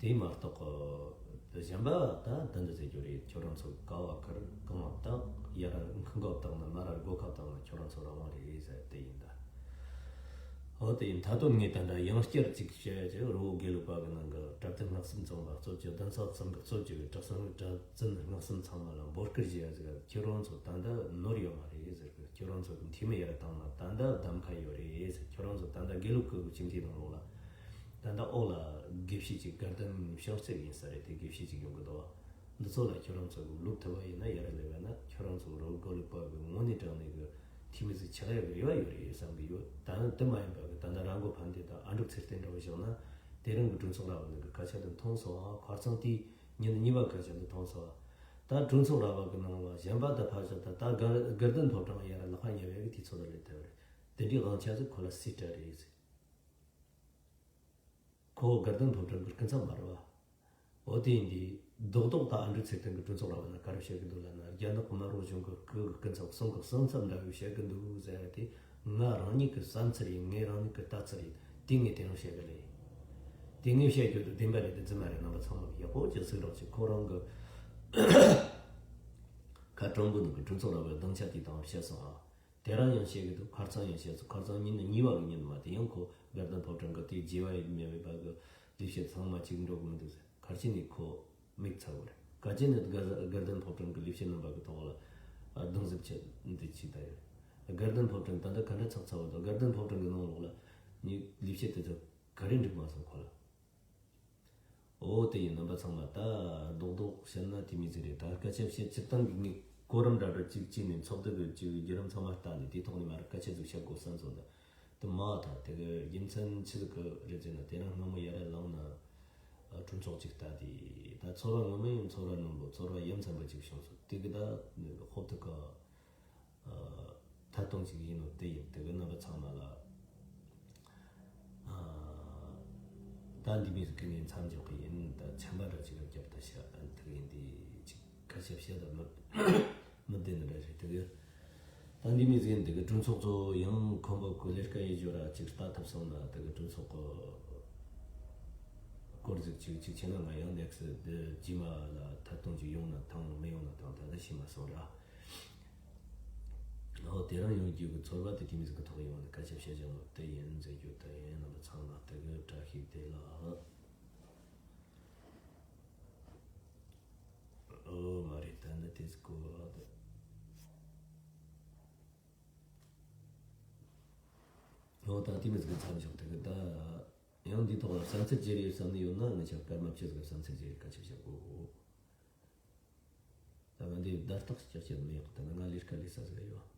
དེ་མ་གཏོགས་གི་གཞན་པ་ད་འདི་འདི་ཟེར་རྒྱུ་རེད། ཁྱོད་རང་ཚོ་ཀ་བ་ཁུར་གང་བ་བཏགས་ཡར་མཁུན་གོ་བཏགས་ན་མར་སྒོ་ཁ་བཏགས་ན་ཁྱོད་རང་ཚོ་རང་དབང་རེད་ཟེར་དེ་ཡིན་ད། འོ་དེ་ཡིན། ད་དུང་ངས་ད་ལྟ་ཡང་བསྐྱར་ཅིག་བཤད་ཡ་ཅིག་རི་བོ་དགེ་ལུགས་པ་གི་ནང་གི་གྲྭ་བཙུན་སྔགས་གསུམ་ཚང་མ་གཙོ་བྱས་གདན་ས་གསུམ་གི་གཙོ་བྱས་པའི་གྲྭ་གསུམ་གྲྭ་བཙུན་སྔགས་གསུམ་ཚང་མ་ལ་འབོད་སྐུལ་བྱེད་ཡ་ཟིག་ཁྱོད་རང་ཚོ་ད་ལྟ་ནོར་ཡོད་མ་རེད་ཟེར་གི། ཁྱོད་རང་ཚོ་གི་འཐུས་མི་ཡར་བཏང་ན་ད་ལྟ་གདམ་ཁ་ཡོད་རེད་ཟེར། ཁྱོད་རང་ཚོ་ད་ལྟ་དགེ་ལུགས་ཀྱི་སྤྱི་འཐུས་ནང་ལོགས་ལ་ད་ལྟ་འོག་ལ་དགེ་བཤེས་ཅིག་དགའ་ལྡན་ཤོག་ཚེ་ཡིན་ས་རེད། དེ་དགེ་བཤེས་ཅིག་ཡོང་གི་འདུག་འདི་ཚོ་ལ་ཁྱོད་རང་ཚོ་གི་ལུག་ཐུབ་པ་ཡིན་ན་ཡར་ལེབ་ན་ཁྱོད་རང་ཚོ་རི་བོ་དགེ་ལུགས་པ་གི་དངོས་གནས་དྲང་གནས་གི་འཐུས་མི་ཟིག་ཆགས་ཡག་གི་རེ་བ་ཡོད་རེད་བསམ་གི་ཡོད། ད་ནི་དེ་མ་ཡིན་པ་གི་ད་ལྟ་ར་མགོ་ཕན་བདེ་དང་ཨ་འབྲུག་ཚེ་བརྟན་འདྲ་བོ་བཞག་ན་དེ་རིང་གི་གྲོས་ཚོགས་ར་བ་ནང་གི་སྐད་ཆ་དེ་མཐོང་སོང་ཨ། ཁ་རྩང་དེའི་ཉིན་གཉིས་པ་སྐད་ཆ་དེ་མཐོང་སོང་ཨ། ད་གྲོས་ཚོགས་ར་བ་གི་ནང་ལ་གཞན་པ་ད་ཕར་བཞག་ད་ད་དགའ་དགའ་ལྡན་ཕོ་བྲང་ཡར་ལག་པ་ཉེ་བའི་གི་དུས་ཚོད་ལ་སླེབས་ཐུབ་རེད། དེ་འདྲའི་དབང་ཆ་ཟིག་ཁོ་ལ་སྲིད་དྲ་རེད་ཟེར། ཁོ་དགའ་ལྡན་ཕོ་བྲང་གི་སྐུ་ཚབ་མ་རེད་བ། འོ་དེ་ཡིན་དུས་ རྡོག་རྡོག་ད་ཨ་འབྲུག་ཚེ་བརྟན་གྱི་གྲོས་ཚོགས་ར་བ་ན་ག་རེ་བཤད་གི་འདུག་ལབ་ན། རྒྱ་ནག་གི་དམར་པོ་གཞུང་གི་སྐུ་གི་སྐུ་ཚབ་གསུང་གི་གསུང་ཚབ་འདྲ་བོ་བཤད་གི་འདུག་ཟེར་ཏེ། ང་རང་ཉིད་ཀྱི་བསམ་ཚུལ་ཡིན། ངས་རང་ཉིད་ཀྱི་ལྟ་ཚུལ་ཡིན། དེ་ངས་དེ་རིང་བཤད་གི་ལེ། དེ་ངས་བཤད་རྒྱུ་དེ་བདེན་པ་རེད། དེ་རྫུན་མ་རེད། རྣམ་པ་ཚང་མ་གི་ཡག་པོ་ཅིག་གཟིགས་རོགས་བྱེད། ཁོ་རང་གི་ཁ་དྲང་པོ་ནང་གི་གྲོས་ཚོགས་ར་བའི་སྡིངས་ཆ་དེ་དང་བཤད་སོང་ཨ། དེ་རང་ཡང་བཤད་གི་འདུག་ཁ་རྩང་ཡང་བཤད་སོང་། ཁ་རྩང་ཉིན་ནི་གཉིས་པ་གི་ཉིན་མ་དེ་ཡང་ཁོ་དགའ་ལྡན་ཕོ་བྲང་གི་དེ་རྒྱས་པ་ཡིན་མེད་པ་གི་ལས་བྱེད་ཚང་མ་གཅིག་འགྲོ་གི་མི་འདུག་ཟེར། ག་རེ་བྱས་ནས་ཁོ་མིག་ཚ་བོ་རེད། ག་རེ་བྱས་ནས་དགའ་དགའ་ལྡན་ཕོ་བྲང་གི་ལས་བྱེད་རྣམ་པ་གི་ཐོག་ལ་ཨ་རྡུང་རྡེག་བྱེད་འདི་བྱས་ད་ཡོད། དགའ་ལྡན་ཕོ་བྲང་ད་ལྟ་ག་འདྲ་ཚགས་ཚ་བོ་འདུག་དགའ་ལྡན་ཕོ་བྲང་གི་ནང་ལོགས་ལ་ནི་ལས་བྱེད་དེ་ཚོ་ག་རེ་འགྲིག་མ་སོང་ཁོ་ལ། འོ་དེ་ཡིན། རྣམ་པ་ཚང་མ་ད་རྡོག་རྡོག་བཤད་ན་དེ་མོ་ཟིག་རེད། ད་སྐད་ཆ་བཤད་སྤྱིར་བཏང་གི་ངས་གོ་རིམ་འདྲ་འདྲ་གཅིག་བྱས་ནས་ཚོགས་འདུ་གི་གཅིག་བརྒྱུད་རིམ་ཚང་མ་ལྟ་ནས་དེའི་ཐོག་ནས་མར་སྐད་ཆ་ཟིག་བཤད་དགོས་བསམ་སོང་། ད་དེ་མ་ད་དེ་གི་རྒྱུ་མཚན་ཆི་ཟིག་གི་རེད་ཟེར་ན། དེ་རིང་སྔ་མོ་ཡར་ལངས་ན་ཨ་གྲོས་ཚོགས་གཅིག་ལྟ་དེ། ད་ཚོར་བ་ངོ་མ་ཡིན། ཚོར་བ་རྣོན་པོ། ཚོར་བ་ཡ་མཚན་པོ་གཅིག་བྱུང་སོང་། དེ་གི་ད་ཧོབ་ཏེ་ཀ་ཐད་གཏོང་ཅིག་ཡིན་ནོ་དེ་ཡིན། དེ་གི་རྣམ་པ་ཚང་མ་ལ་ཨ་ད་འདི་མོ་ཟིག་གི་ངས་མཚམས་འཇོག་གི་ཡིན། ད་ཆམ་པ་འདྲ་ཅིག་རྒྱབ་ད་ཤ་ཨ་དེ་གི་འདི་ཅིག་ཁ་ཤས་བཤད་ད་མི་མི་བདེ་ནི་འདྲ་རེད། དེ་གི་ད་འདི་མོ་ཟིག་ཡིན། དེ་གི་གྲོས་ཚོགས་ཚོ་ཡང་ཁོམ་པ་གི་ལས་ཀ་ཡེད་རྒྱུ་ར་ཅིག་ལྟ་ཐུབ་སོང་ན། དེ་གི་གྲོས་ཚོགས་གི་སྐོར་ཟིག་ཅིག་ཅིག་བྱས་ན། ང་ཡང་ནེགས་སི་དེ་རྗེས་མ་ལ་ཐད་གཏོང་ཅིག་ཡོང་ན་ཐང་མི་ཡོང་ན་ཐང་ད་ལྟ་ཤེས་མ་སོང་ར། འོ་དེ་རང་ཡོང་རྒྱུ་གི་ཚོར་བ་དེ་དེ་མོ་ཟིག་གི་ཐོག་ཡོང་ནས་སྐད་ཆ་བཤད་བྱ་ནོ་དེ་ཡིན་ཟེར་རྒྱུ་དེ་ཡིན། རྣམ་པ་ཚང་མ་དེ་གི་བཀྲ་ཤིས་བདེ་ལེགས། ཨོ་མ་རེད། ད་ནི་དེ་ཟིག་གོ་བ་དེ། འོ་ད་དེ་མོ་ཟིག་གི་མཚམས་འཇོག་དེ་གི་ད། ཡང་འདིའི་ཐོག་ལ་བསམ་ཚུལ་བརྗེ་རེས་བསམ་ནི་ཡོད་ན། ང་ཅག་སྐར་མ་བཅུ་ཟིག་བསམ་ཚུལ་བརྗེ་རེས་སྐད་ཆ་བཤད་དགོས། ད་ང་འདི་བརྡ་རྟགས་ཀྱི་ལྕགས་ཀྱི་མི་ཡག་ད་ང་ལས་ཀ་ལས་ས་ཟིག་ཡོད།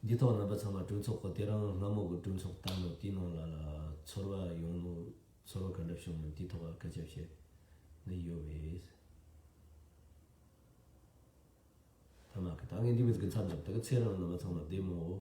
འདི་ཐོག་རྣམ་པ་ཚང་མ་གྲོས་ཚོགས་གི་དེ་རིང་སྔ་མོ་གི་གྲོས་ཚོགས་ལྟ་ནོ་དེའི་ནང་ལ་ལ་ཚོར་བ་ཡོང་ནོ། ཚོར་བ་ག་འདྲ་བྱུང་ནོ་དེའི་ཐོག་ལ་སྐད་ཆ་བཤད་ནི་ཡོད་པས། ཐ་མ་གི་ད་ངས་འདི་མོ་ཟིག་གི་མཚམས་འཇོག་དེ་གི་ཚེ་རིང་རྣམ་པ་ཚང་མ་བདེ་མོ།